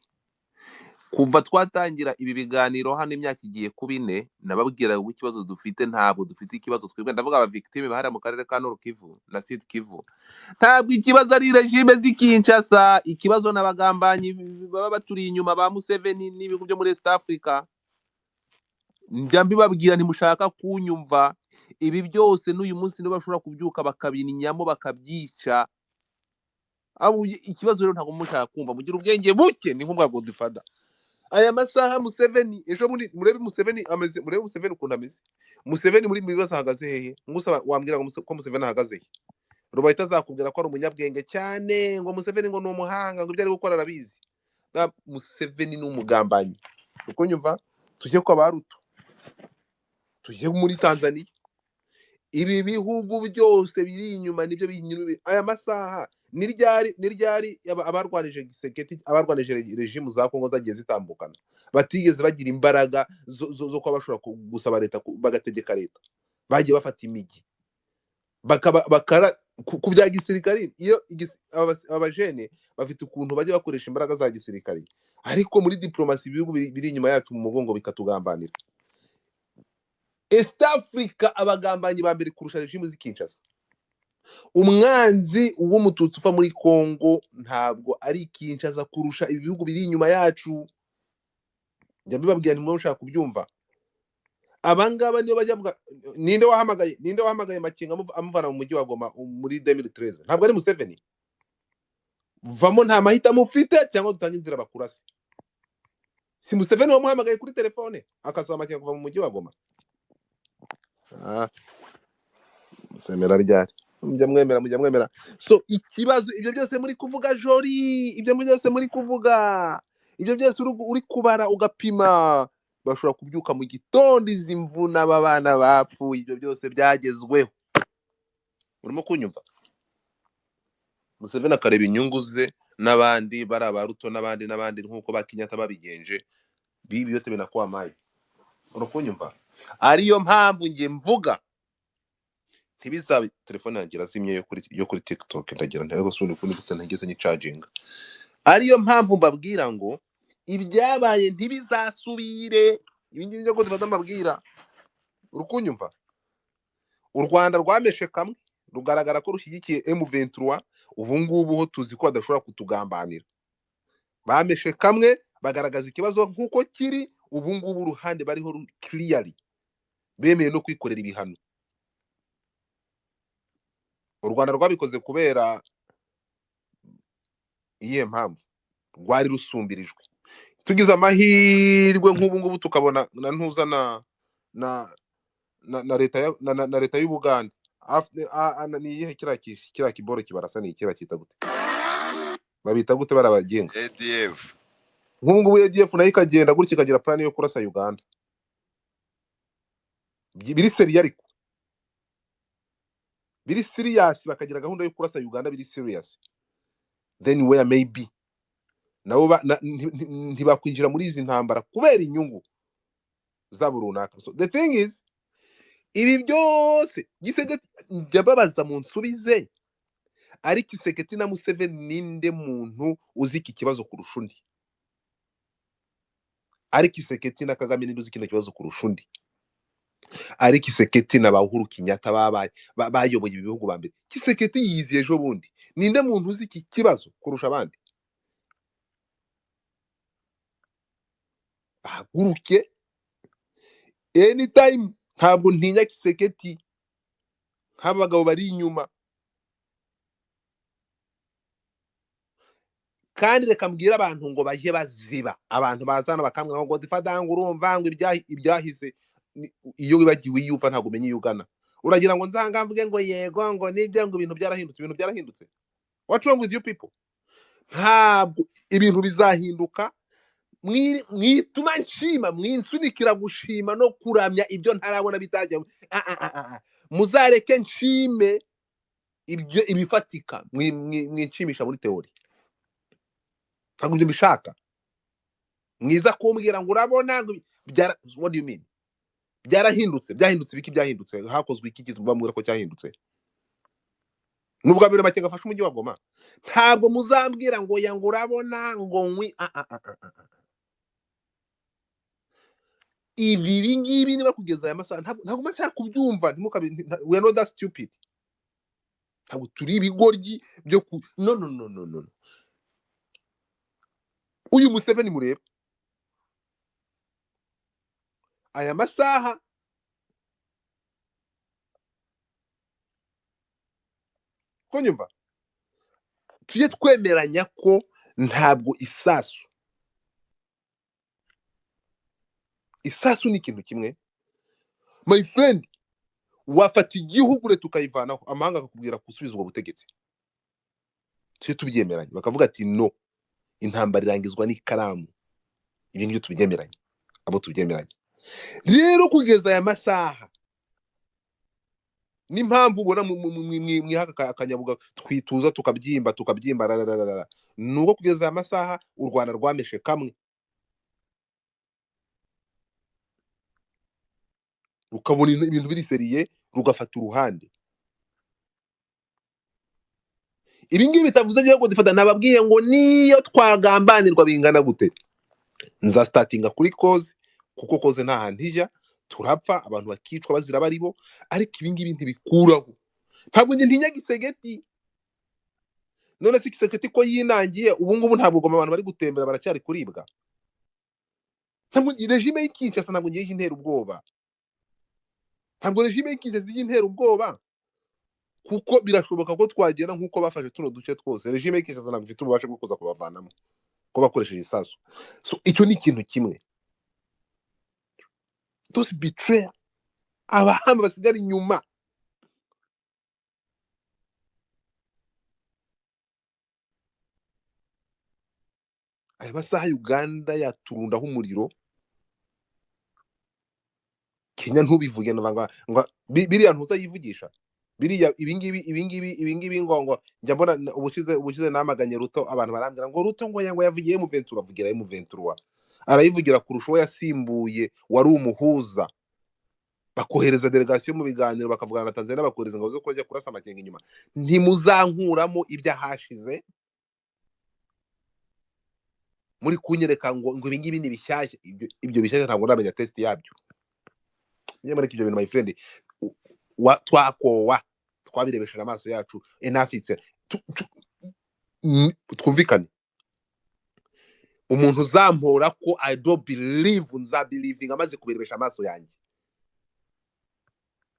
S1: Kuva twatangira ibi biganiro hano imyaka igiye kuba 4, nababwiraga ko ikibazo dufite, ntabwo dufite ikibazo twebwe, ndavuga aba victime bahari mu karere ka Nord Kivu na Sud Kivu, ntabwo ikibazo ari regime z'i Kinshasa, ikibazo n'abagambanyi baba baturi inyuma ba Museveni n'ibihugu byo muri East Africa. Njya mbibabwira ntimushaka kunyumva. Ibi byose n'uyu munsi nibo bashobora kubyuka bakabinyamo bakabyica. Ikibazo rero ntabwo mushaka kumva, mugira ubwenge buke, ni nk'ubwa Godfather. Aya masaha Museveni, ejo bundi murebe Museveni ameze, murebe Museveni ukuntu ameze. Museveni muri mu bibazo ahagaze hehe? Ngusa wambwira ngo ko Museveni ahagaze he? Rubayita azakubwira ko ari umunyabwenge cyane, ngo Museveni ngo ni umuhanga, ngo ibyo ari gukora arabizi. Na Museveni ni umugambanyi. Uko nyumva, tujye kwa ba Ruto, tujye muri Tanzania, ibi bihugu byose biri inyuma nibyo binyura aya masaha. Ni ryari abarwanije Giseketi, abarwanije regimu za Kongo zagiye zitambukana, batigeze bagira imbaraga zo kuba bashobora gusaba leta, bagategeka leta, bagiye bafata imijyi bakara ku bya gisirikari. Iyo abajene bafite ukuntu bajya bakoresha imbaraga za gisirikari, ariko muri diplomasi ibihugu biri inyuma yacu mu mugongo bikatugambanira. East Africa abagambanyi ba mbere kurusha regimu z'i Kinshasa. Umwanzi w'umututsi uva muri Kongo ntabwo ari Kinshasa kurusha ibihugu biri inyuma yacu. Njya mbibabwira ntimuba mushaka kubyumva. Abangaba nibo bajya bavuga, ninde wahamagaye Makenga amuvana mu mujyi wa Goma muri 2013? Ntabwo ari Museveni. Vamo nta mahitamo ufite, cyangwa dutange inzira bakurase. Si Museveni wamuhamagaye kuri telefone akasaba Makenga kuva mu mujyi wa Goma? Muzemera ryari? Mujya mwemera. So ikibazo, ibyo byose muri kuvuga jori, ibyo byose muri kuvuga, ibyo byose uri kubara ugapima, bashobora kubyuka mu gitondo izi mvuna aba bana bapfuye, ibyo byose byagezweho. Urimo kunyumva? Museveni akareba inyungu ze n'abandi bari aba Ruto n'abandi n'abandi nk'uko ba Kenyatta babigenje, bibi yote binakuwa mayi. Uri kunyumva? Ariyo mpamvu nge mvuga ntibizabe. Telefone yanjye irazimye yo kuri TikTok, ndagira nti ariko sundi kundi gute ntigeze nyicaginga. Ariyo mpamvu mbabwira ngo ibyabaye ntibizasubire. Ibi ngibi byo dufata mbabwira. Uri kunyumva? U Rwanda rwameshe kamwe rugaragara ko rushyigikiye M23, ubu ngubu ho tuzi ko badashobora kutugambanira. Bameshe kamwe bagaragaza ikibazo nk'uko kiri, ubu ngubu uruhande bariho clearly bemeye no kwikorera ibihano. U Rwanda rwabikoze kubera iyihe mpamvu? Rwari rusumbirijwe. Tugize amahirwe nk'ubu ngubu tukabona na ntuza na na na, na leta na leta y'u Buganda. Ni iyihe kiriya kiboro kibarasa, ni kiriya kita gute? Babita gute barabagenga?
S5: ADF.
S1: Nk'ubu ngubu ADF nayo ikagenda gutya ikagira plan yo kurasa Uganda. Biri serious, ariko biri serious, bakagira gahunda yo kurasa Uganda biri serious. Then where maybe nabo ntibakwinjira muri izi ntambara kubera inyungu zabo runaka. So the thing is, ibi byose Gisegeti njya babaza mu nsubize, ariko Gisegeti na Museveni ninde muntu uzi iki kibazo kurusha undi? Ariko Gisegeti na Kagame ninde uzi kino kibazo kurusha undi? Ariko Gisegeti na ba Uhuru Kenyatta babaye bayoboye ibi bihugu ba mbere. Gisegeti yiziye ejo bundi, ninde muntu uzi iki kibazo kurusha abandi? Ahaguruke anytime. Ntabwo ntinya Gisegeti nk'abagabo bari inyuma. Kandi reka mbwire abantu ngo bajye baziba. Abantu bazana bakambwira ngo Godfather ngo urumva ngo ibyahise. Iyo wibagiwe iyo uva ntabwo umenya iyo ugana. Uragira ngo nzanga mvuge ngo yego ngo nibyo ngo ibintu byarahindutse. Ibintu byarahindutse. What's wrong with you people? Ntabwo ibintu bizahinduka. Mwituma nshima, mwinsunikira gushima no kuramya ibyo ntarabona bitajya. Muzareke nshime ibyo ibifatika, mwinshimisha muri theory. Ntabwo ibyo mbishaka. Mwiza kumbwira ngo urabona ngo what do you mean? Byarahindutse, byahindutse ibiki byahindutse, hakozwe iki bamubwira ko cyahindutse? Nubwo mbere Makenga afashe umujyi wa Goma, ntabwo muzambwira ngo ya ngo urabona ngo nkwi ibi ngibi niba kugeza aya masaha ntabwo mba nshaka kubyumva. Ntimukabi, we are not that stupid, ntabwo turi ibigoryi byo ku no no no no no. Uyu Museveni mureba aya masaha ko nyumva tujye twemeranya ko ntabwo isasu ni ikintu kimwe my friend. Wafata igihugu leta ukayivanaho, amahanga akakubwira gusubiza ubwo butegetsi, tujye tubyemeranya bakavuga ati no, intambara irangizwa n'ikaramu. Ibyo ngibyo tubyemeranye, abo tubyemeranye. Rero kugeza aya masaha n'impamvu ubona mwihaka akanyabuga twituza tukabyimba tukabyimba rararara, nuko kugeza aya masaha u Rwanda rwameshe kamwe, rukabona ibintu biri seriye rugafata uruhande. Ibi ngibi bitavuze ngiye ngo dufata, nababwiye ngo niyo twagambanirwa bingana gute nza startinga kuri cause, kuko koze nta hantu ijya, turapfa abantu bakicwa bazira baribo, ariko ibi ngibi ntibikuraho. Ntabwo njye ntinya Gisegeti. None se Gisegeti ko yinangiye ubu ngubu ntabwo Goma abantu bari gutembera baracyari kuribwa? Ntabwo regime y'Kinshasa ntabwo ngiye intera ubwoba, ntabwo regime y'Kinshasa ijya intera ubwoba, kuko birashoboka ko twagera nk'uko bafashe tuno duce twose. Regime y'Kinshasa ntabwo ifite ububasha bwo kuza kubavanamo ko bakoresheje isasu. So icyo ni ikintu kimwe. Those betrayal, abahamba basigara inyuma. Aya masaha Uganda yaturundaho umuriro, Kenya ntubivuge ngo biriya ntuzayivugisha biriya ibingibi ibingibi ibingibi ngo njya mbona ubushize namaganye Ruto, abantu barambwira ngo Ruto ngo yango yavugiye M23, avugira M23 arayivugira kurusha uwo yasimbuye wari umuhuza. Bakohereza delegation mu biganiro bakavugana na Tanzania, bakohereza ngo zo kujya kurasa Makenga inyuma. Ntimuzankuramo ibyo hashize muri kunyereka ngo ibingibi ni bishyashya. Ibyo bishyashya ntabwo ndamenya test yabyo. Nyamara ibyo bintu my friend twakowa twabirebesheje amaso yacu enough it's twumvikane. Umuntu uzampora ko I don't believe nzabiliving amaze kubirebesha amaso yanjye.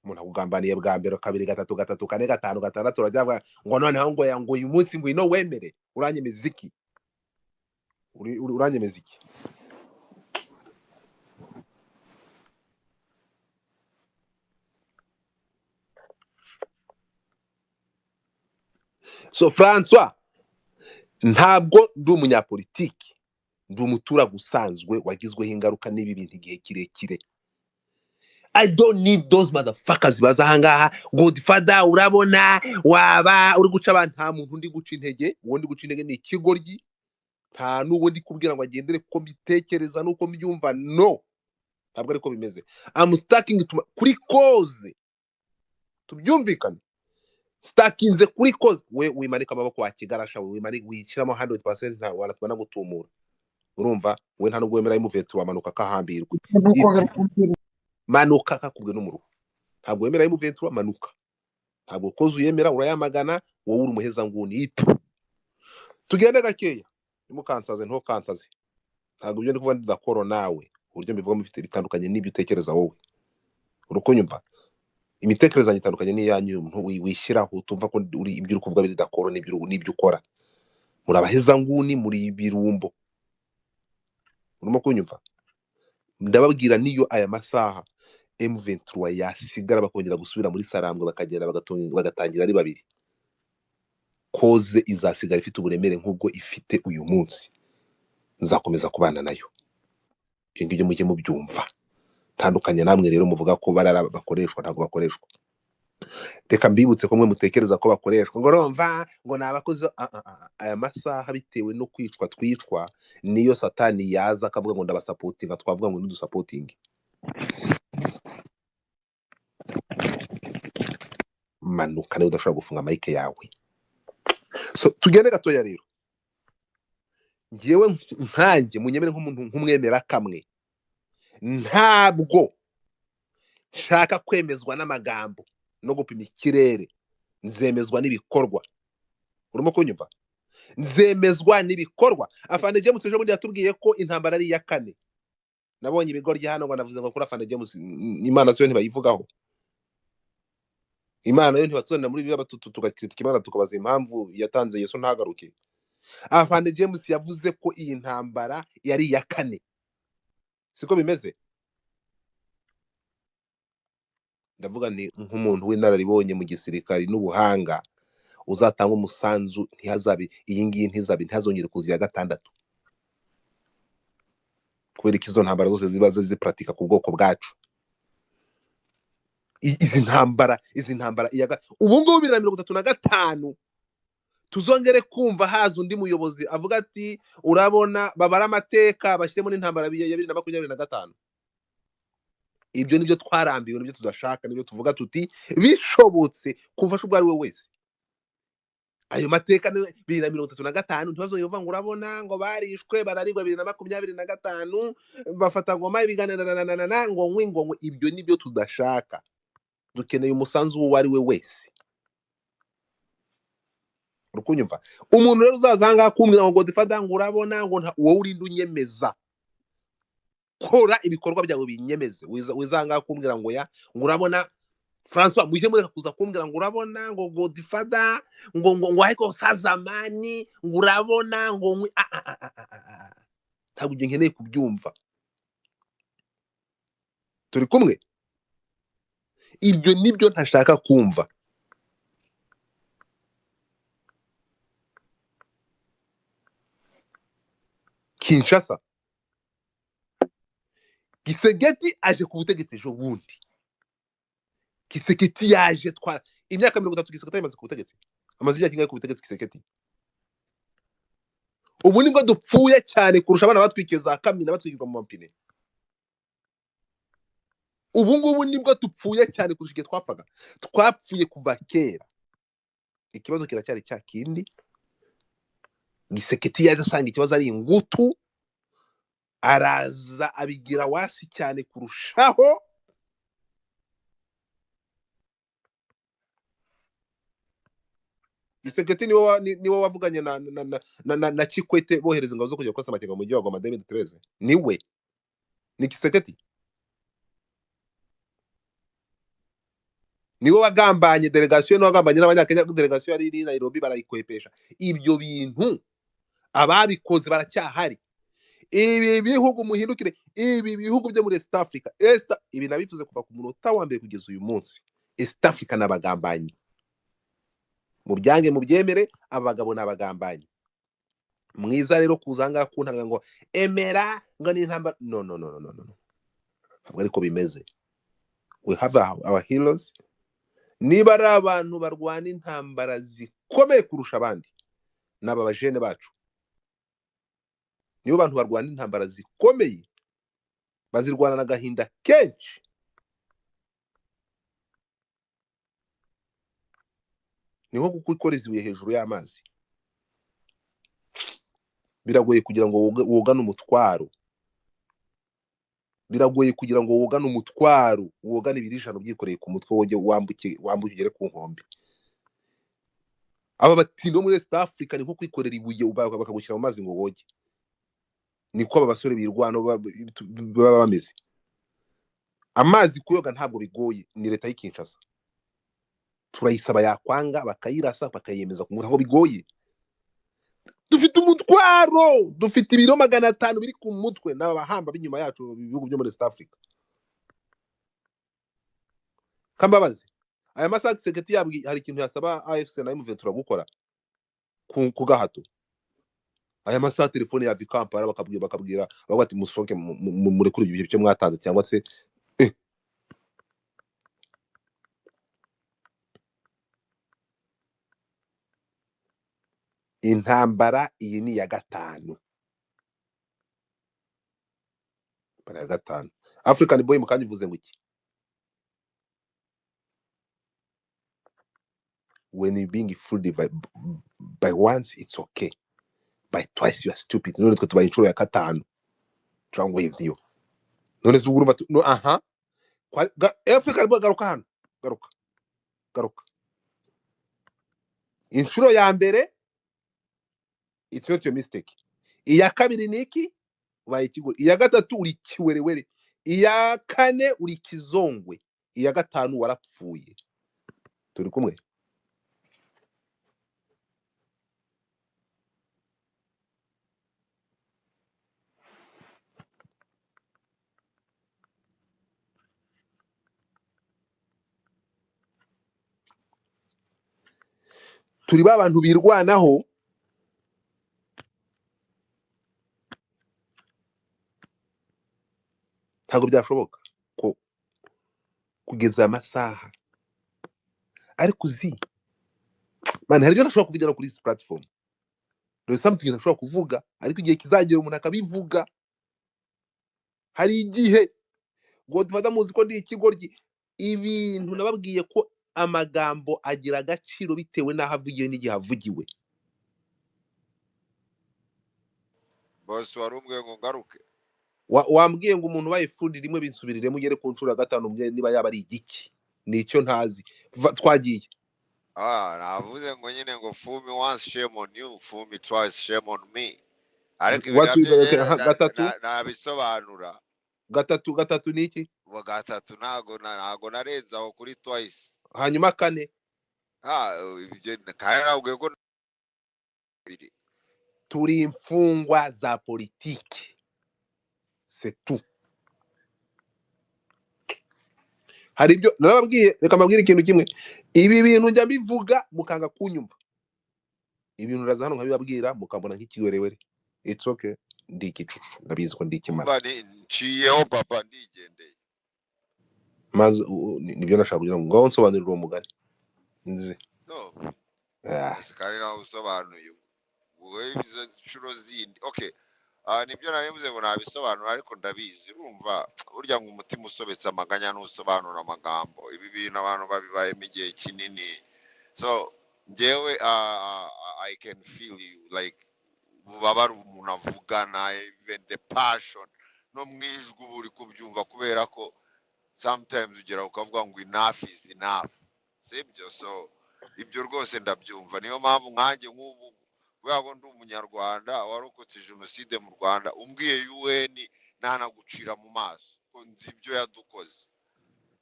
S1: Umuntu akugambaniye bwa mbere kabiri gatatu gatatu kane gatanu gatandatu urajya ngo noneho ngo yango uyu munsi ngo ino wemere, uranyemeza iki? Uranyemeza iki? So François, ntabwo ndi umunyapolitiki, ndi umuturage usanzwe wagizweho ingaruka n'ibi bintu igihe kirekire. I don't need those motherfuckers baza ahangaha Godfather urabona waba uri guca abantu. Nta muntu ndi guca intege, uwo ndi guca intege ni ikigoryi, nta n'uwo ndi kubwira ngo agendere kuko mbitekereza n'uko mbyumva. No, ntabwo ariko bimeze. I'm stacking kuri cause, tubyumvikane. Stakinze kuri cause. We wimanika amaboko wa kigarasha, we wimanika wishyiramo 100% nta wanatubona gutumura. Urumva we nta nubwo wemera M23 amanuka akahambirwa, manuka kakubwe n'umuruho. Ntabwo wemera M23 manuka, ntabwo koze uyemera urayamagana, wowe uri umuheza nguni. Tugende gakeya, ntimukansaze ntukansaze. Ntabwo ibyo ndi kuvuga ndakoro nawe, uburyo mbivuga mufite bitandukanye n'ibyo utekereza wowe. Urukunyumva imitekerereze yanjye itandukanye n'iyanyu, wishyiraho utumva ko uri ibyo uri kuvuga bidakoro n'ibyo ukora. Muri abaheza nguni, muri ibirumbo. Urimo kunyumva? Ndababwira niyo aya masaha M23 yasigara bakongera gusubira muri Sarambwe bakagera bagatangira ari babiri, koze izasigara ifite uburemere nk'ubwo ifite uyu munsi. Nzakomeza kubana nayo. Ibyo ngibyo mujye mubyumva. Tandukanye namwe rero muvuga ko barara bakoreshwa, ntabwo bakoreshwa. Reka mbibutse ko mwe mutekereza ko bakoreshwa ngo urumva ngo ni abakozi. Aya masaha bitewe no kwicwa twicwa, niyo satani yaza akavuga ngo ndabasapotinga, twavuga ngo ntidusapotinge. Manuka niba udashobora gufunga mike yawe. So tugende gatoya rero. Ngewe nkanjye munyemere nk'umuntu nk'umwemera kamwe, ntabwo nshaka kwemezwa n'amagambo no gupima ikirere, nzemezwa n'ibikorwa. Urimo kunyumva? Nzemezwa n'ibikorwa. Afande James ejo bundi yatubwiye ko intambara ari iya kane. Nabonye ibigoryi hano ngo navuze ngo kuri Afande James Imana yo ntibayivugaho, Imana yo ntibatuzanira muri biba tugakritika Imana tukabaza impamvu yatanze Yesu ntagaruke. Afande James yavuze ko iyi ntambara yari iya kane, siko bimeze? Ndavuga nti nk'umuntu w'inararibonye mu gisirikari n'ubuhanga uzatanga umusanzu, ntihazabe iyi ngiyi, ntizabe, ntihazongere kuza iya gatandatu, kubera ko izo ntambara zose ziba ziparatika ku bwoko bwacu. Izi ntambara, izi ntambara ubu ngubu 2035 tuzongere kumva haza undi muyobozi avuga ati urabona babara amateka bashyiremo n'intambara ya 2025. Ibyo nibyo twarambiwe, nibyo tudashaka, nibyo tuvuga tuti bishobotse kumfasha ubwo ari we wese. Ayo mateka ni 2035 ntibazongere kuvuga ngo urabona ngo barishwe bararigwa 2025 bafata ngoma ibiganiro na ngo ngwi ngo ngwi. Ibyo nibyo tudashaka. Dukeneye umusanzu uwo ari we wese. Urukunyumva? Umuntu rero uzaza aha ngaha kumbwira ngo Godfather ngo urabona ngo wowe urinde unyemeza, kora ibikorwa byawe binyemeze. Wiza aha ngaha kumbwira ngo ya ngo urabona François, mujye mureka kuza kumbwira ngo urabona ngo Godfather ngo ngo ngo ariko sazamani ngo urabona ngo ngwi Ntabwo ibyo nkeneye kubyumva. Turi kumwe? Ibyo nibyo ntashaka kumva. Kinshasa, Kisegeti aje ku butegetsi ejo bundi. Kiseketi yaje twa imyaka 30 Kiseketi amaze ku butegetsi. Amaze imyaka ingahe ku butegetsi Kiseketi? Ubu nibwo dupfuye cyane kurusha abana batwikiye za kamina batwikirwa mu mapine. Ubu ngubu nibwo dupfuye cyane kurusha igihe twapfaga. Twapfuye kuva kera. Ikibazo kiracyari cya kindi. Giseketi yaje asanga ikibazo ari ingutu, araza abigira wasi cyane kurushaho. Giseketi niwe wavuganye na Kikwete bohereza ingabo zo kujya kurasa amakenga mu mujyi wa Goma 2013. Niwe. Ni Kiseketi. Niwe wagambanye delegation, niwe wagambanye n'abanyakenya, delegation yari iri Nairobi barayikwepesha. Ibyo bintu ababikoze baracyahari. Ibi bihugu muhindukire, ibi bihugu byo muri East Africa, ibi nabivuze kuva ku munota wa mbere kugeza uyu munsi. East Africa n'abagambanyi. Mubyange mubyemere, abagabo n'abagambanyi. Mwiza rero kuza ngaha kuntanga ngo emera ngo ni intambara. No no no no no no. Ntabwo ariko bimeze. We have our heroes. Niba ari abantu barwana intambara zikomeye kurusha abandi, n'aba bajene bacu. Nibo bantu barwana intambara zikomeye, bazirwana n'agahinda kenshi. Ni nko kwikoreza ibuye hejuru y'amazi. Biragoye kugira ngo wogane umutwaro. Biragoye kugira ngo wogane umutwaro, wogane ibiro ijana ubyikoreye ku mutwe, woge wambuke ugere ku nkombe. Aba batindi bo muri East Africa ni nko kwikorera ibuye bakagushyira mu mazi ngo woge. Niko aba basore birwana baba bameze. Amazi kuyoga ntabwo bigoye, ni leta y'i Kinshasa. Turayisaba yakwanga bakayirasa bakayemeza ku ntabwo bigoye. Dufite umutwaro, dufite ibiro 500 biri ku mutwe n'abahamba b'inyuma yacu mu bihugu byo muri East Africa. Kambabazi, aya masaha Kiseketi yabwi hari ikintu yasaba AFC na M23 gukora ku gahato. Aya masaha telefone ya Kampala bakabwira bavuga ati musohoke murekure ibyo byo mwatanze cyangwa se Intambara iyi ni iya gatanu. Intambara ya gatanu. African Boy mukanyivuze ngo iki? When you being fooled by once it's okay, by twice you are stupid. None twe tubaye inshuro ya gatanu cyangwa iyo none se ubwo urumva no aha Africa garuka hano, garuka garuka inshuro ya mbere it's not your mistake, iya kabiri ni iki ubaye ikigori, iya gatatu uri kiwerewere, iya kane uri kizongwe, iya gatanu warapfuye. Turi kumwe? Turi ba bantu birwanaho, ntabwo byashoboka ko kugeza amasaha. Ariko uzi man, hari ibyo ntashobora kuvugira kuri izi platform, there is something ntashobora kuvuga, ariko igihe kizagera umuntu akabivuga. Hari igihe Godfather muzi ko ndi ikigoryi, ibintu nababwiye ko amagambo agira agaciro bitewe n'aho avugiwe n'igihe avugiwe.
S5: Bose wari umbwiye ngo ngaruke.
S1: Wambwiye ngo umuntu ubaye fundi rimwe binsubiriremo ugere ku nshuro ya gatanu umbwire niba yaba ari igiki, nicyo ntazi. Twagiye.
S5: Navuze ngo nyine ngo fool me once shame on you, fool me twice shame on me. Ariko ibi
S1: What
S5: nabyo
S1: you-
S5: njye
S1: aha, gatatu
S5: nabisobanura.
S1: Gatatu ni iki?
S5: Ubu gatatu ntago narenze aho kuri twice.
S1: Hanyuma kane.
S5: Ibyo kandi nabwiye ko biri.
S1: Turi imfungwa za politiki, c'est tout. Hari ibyo narababwiye, reka mbabwire ikintu kimwe. Ibi bintu njya mbivuga mukanga kunyumva, ibintu uraza hano nkabibabwira mukambona nk'ikiwerewere. It's okay, ndi igicucu, ndabizi ko ndi ikimara.
S5: Umva nciyeho papa, ndigendeye.
S1: Maze nibyo nashaka kugira ngo ngaho nsobanurire uwo mugani nzi.
S5: No,
S1: Ah,
S5: kandi nawe usobanuye wowe izo nshuro zindi. Okay. Nibyo nari mvuze ngo nabisobanura ariko ndabizi. Urumva burya ngo umutima usobetse amaganya ntusobanura amagambo. Ibi bintu abantu babibayemo igihe kinini. So njyewe I can feel you like ububabare umuntu avugana, even the passion no mu ijwi uba uri kubyumva, kubera ko sometimes ugera ukavuga ngo enough is enough, sibyo? So ibyo rwose ndabyumva. Niyo mpamvu nkanjye nk'ubu kubera ko ndi umunyarwanda warokotse jenoside mu Rwanda, umbwiye UN ntanagucira mu maso ko nzi ibyo yadukoze.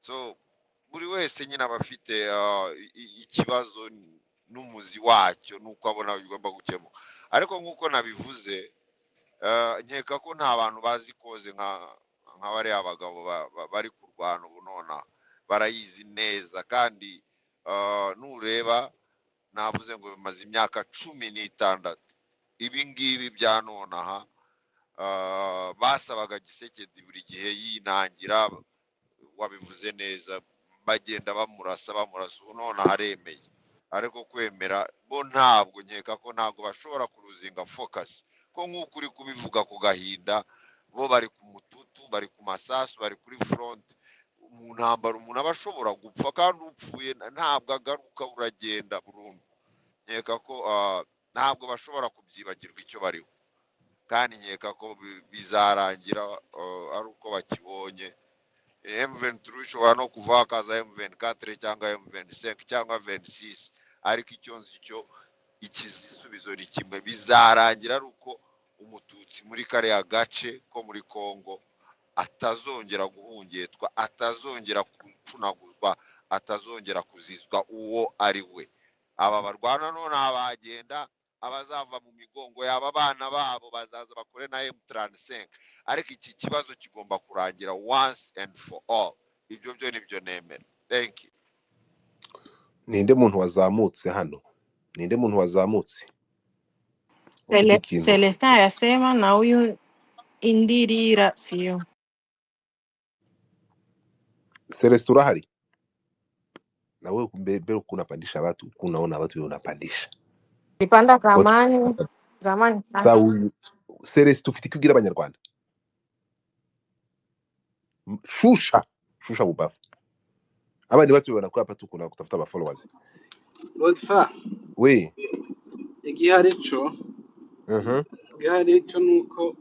S5: So buri wese nyine aba afite ikibazo n'umuzi wacyo n'uko abona bigomba gukemuka. Ariko nk'uko nabivuze, nkeka ko nta bantu bazi koze nka bariya bagabo bari kurwana ubu nonaha, barayizi neza. Kandi nureba navuze ngo bimaze imyaka 16 ibi ngibi bya nonaha. Basabaga Gisekedi buri gihe yinangira, wabivuze neza, bagenda bamurasa ubu nonaha aremeye. Ariko kwemera bo ntabwo, nkeka ko ntabwo bashobora kuruzinga focus, ko nk'uko uri kubivuga ku gahinda, bo bari ku mututu, bari ku masasu, bari kuri front mu ntambara. Umuntu aba ashobora gupfa, kandi upfuye ntabwo agaruka, uragenda burundu. Nkeka ko ntabwo bashobora kubyibagirwa icyo bariho, kandi nkeka ko bizarangira ari uko bakibonye. M23 ishobora no kuva hakaza M24 cyangwa M25 cyangwa 26, ariko icyo nzi cyo ikisubizo ni kimwe, bizarangira ari uko umututsi muri kariya gace ko muri Kongo atazongera guhungetwa, atazongera gucunaguzwa, atazongera kuzizwa uwo ari we. Aba barwana none abagenda, abazava mu migongo yaba abana babo bazaza bakore na M35. Ariko iki kibazo kigomba kurangira once and for all. Ibyo byo nibyo nemera. Thank you.
S1: Ninde muntu wazamutse hano? Ninde muntu wazamutse? Ufite ikintu.
S2: Celestin yasema na huyu Indirira sio.
S1: Celestin urahari? Na wewe mbele uko unapandisha watu, uko unaona watu wewe unapandisha.
S2: Nilipanda
S1: Watu
S2: zamani, zamani
S1: za
S2: sana.
S1: huyu Celestin ufite icyo ubwira abanyarwanda? Shusha, shusha bubafu. Aba ni watu wanakuwa hapa tu kuna kutafuta ba followers.
S4: Godfa,
S1: We.
S4: Igihari co, igihari co nuko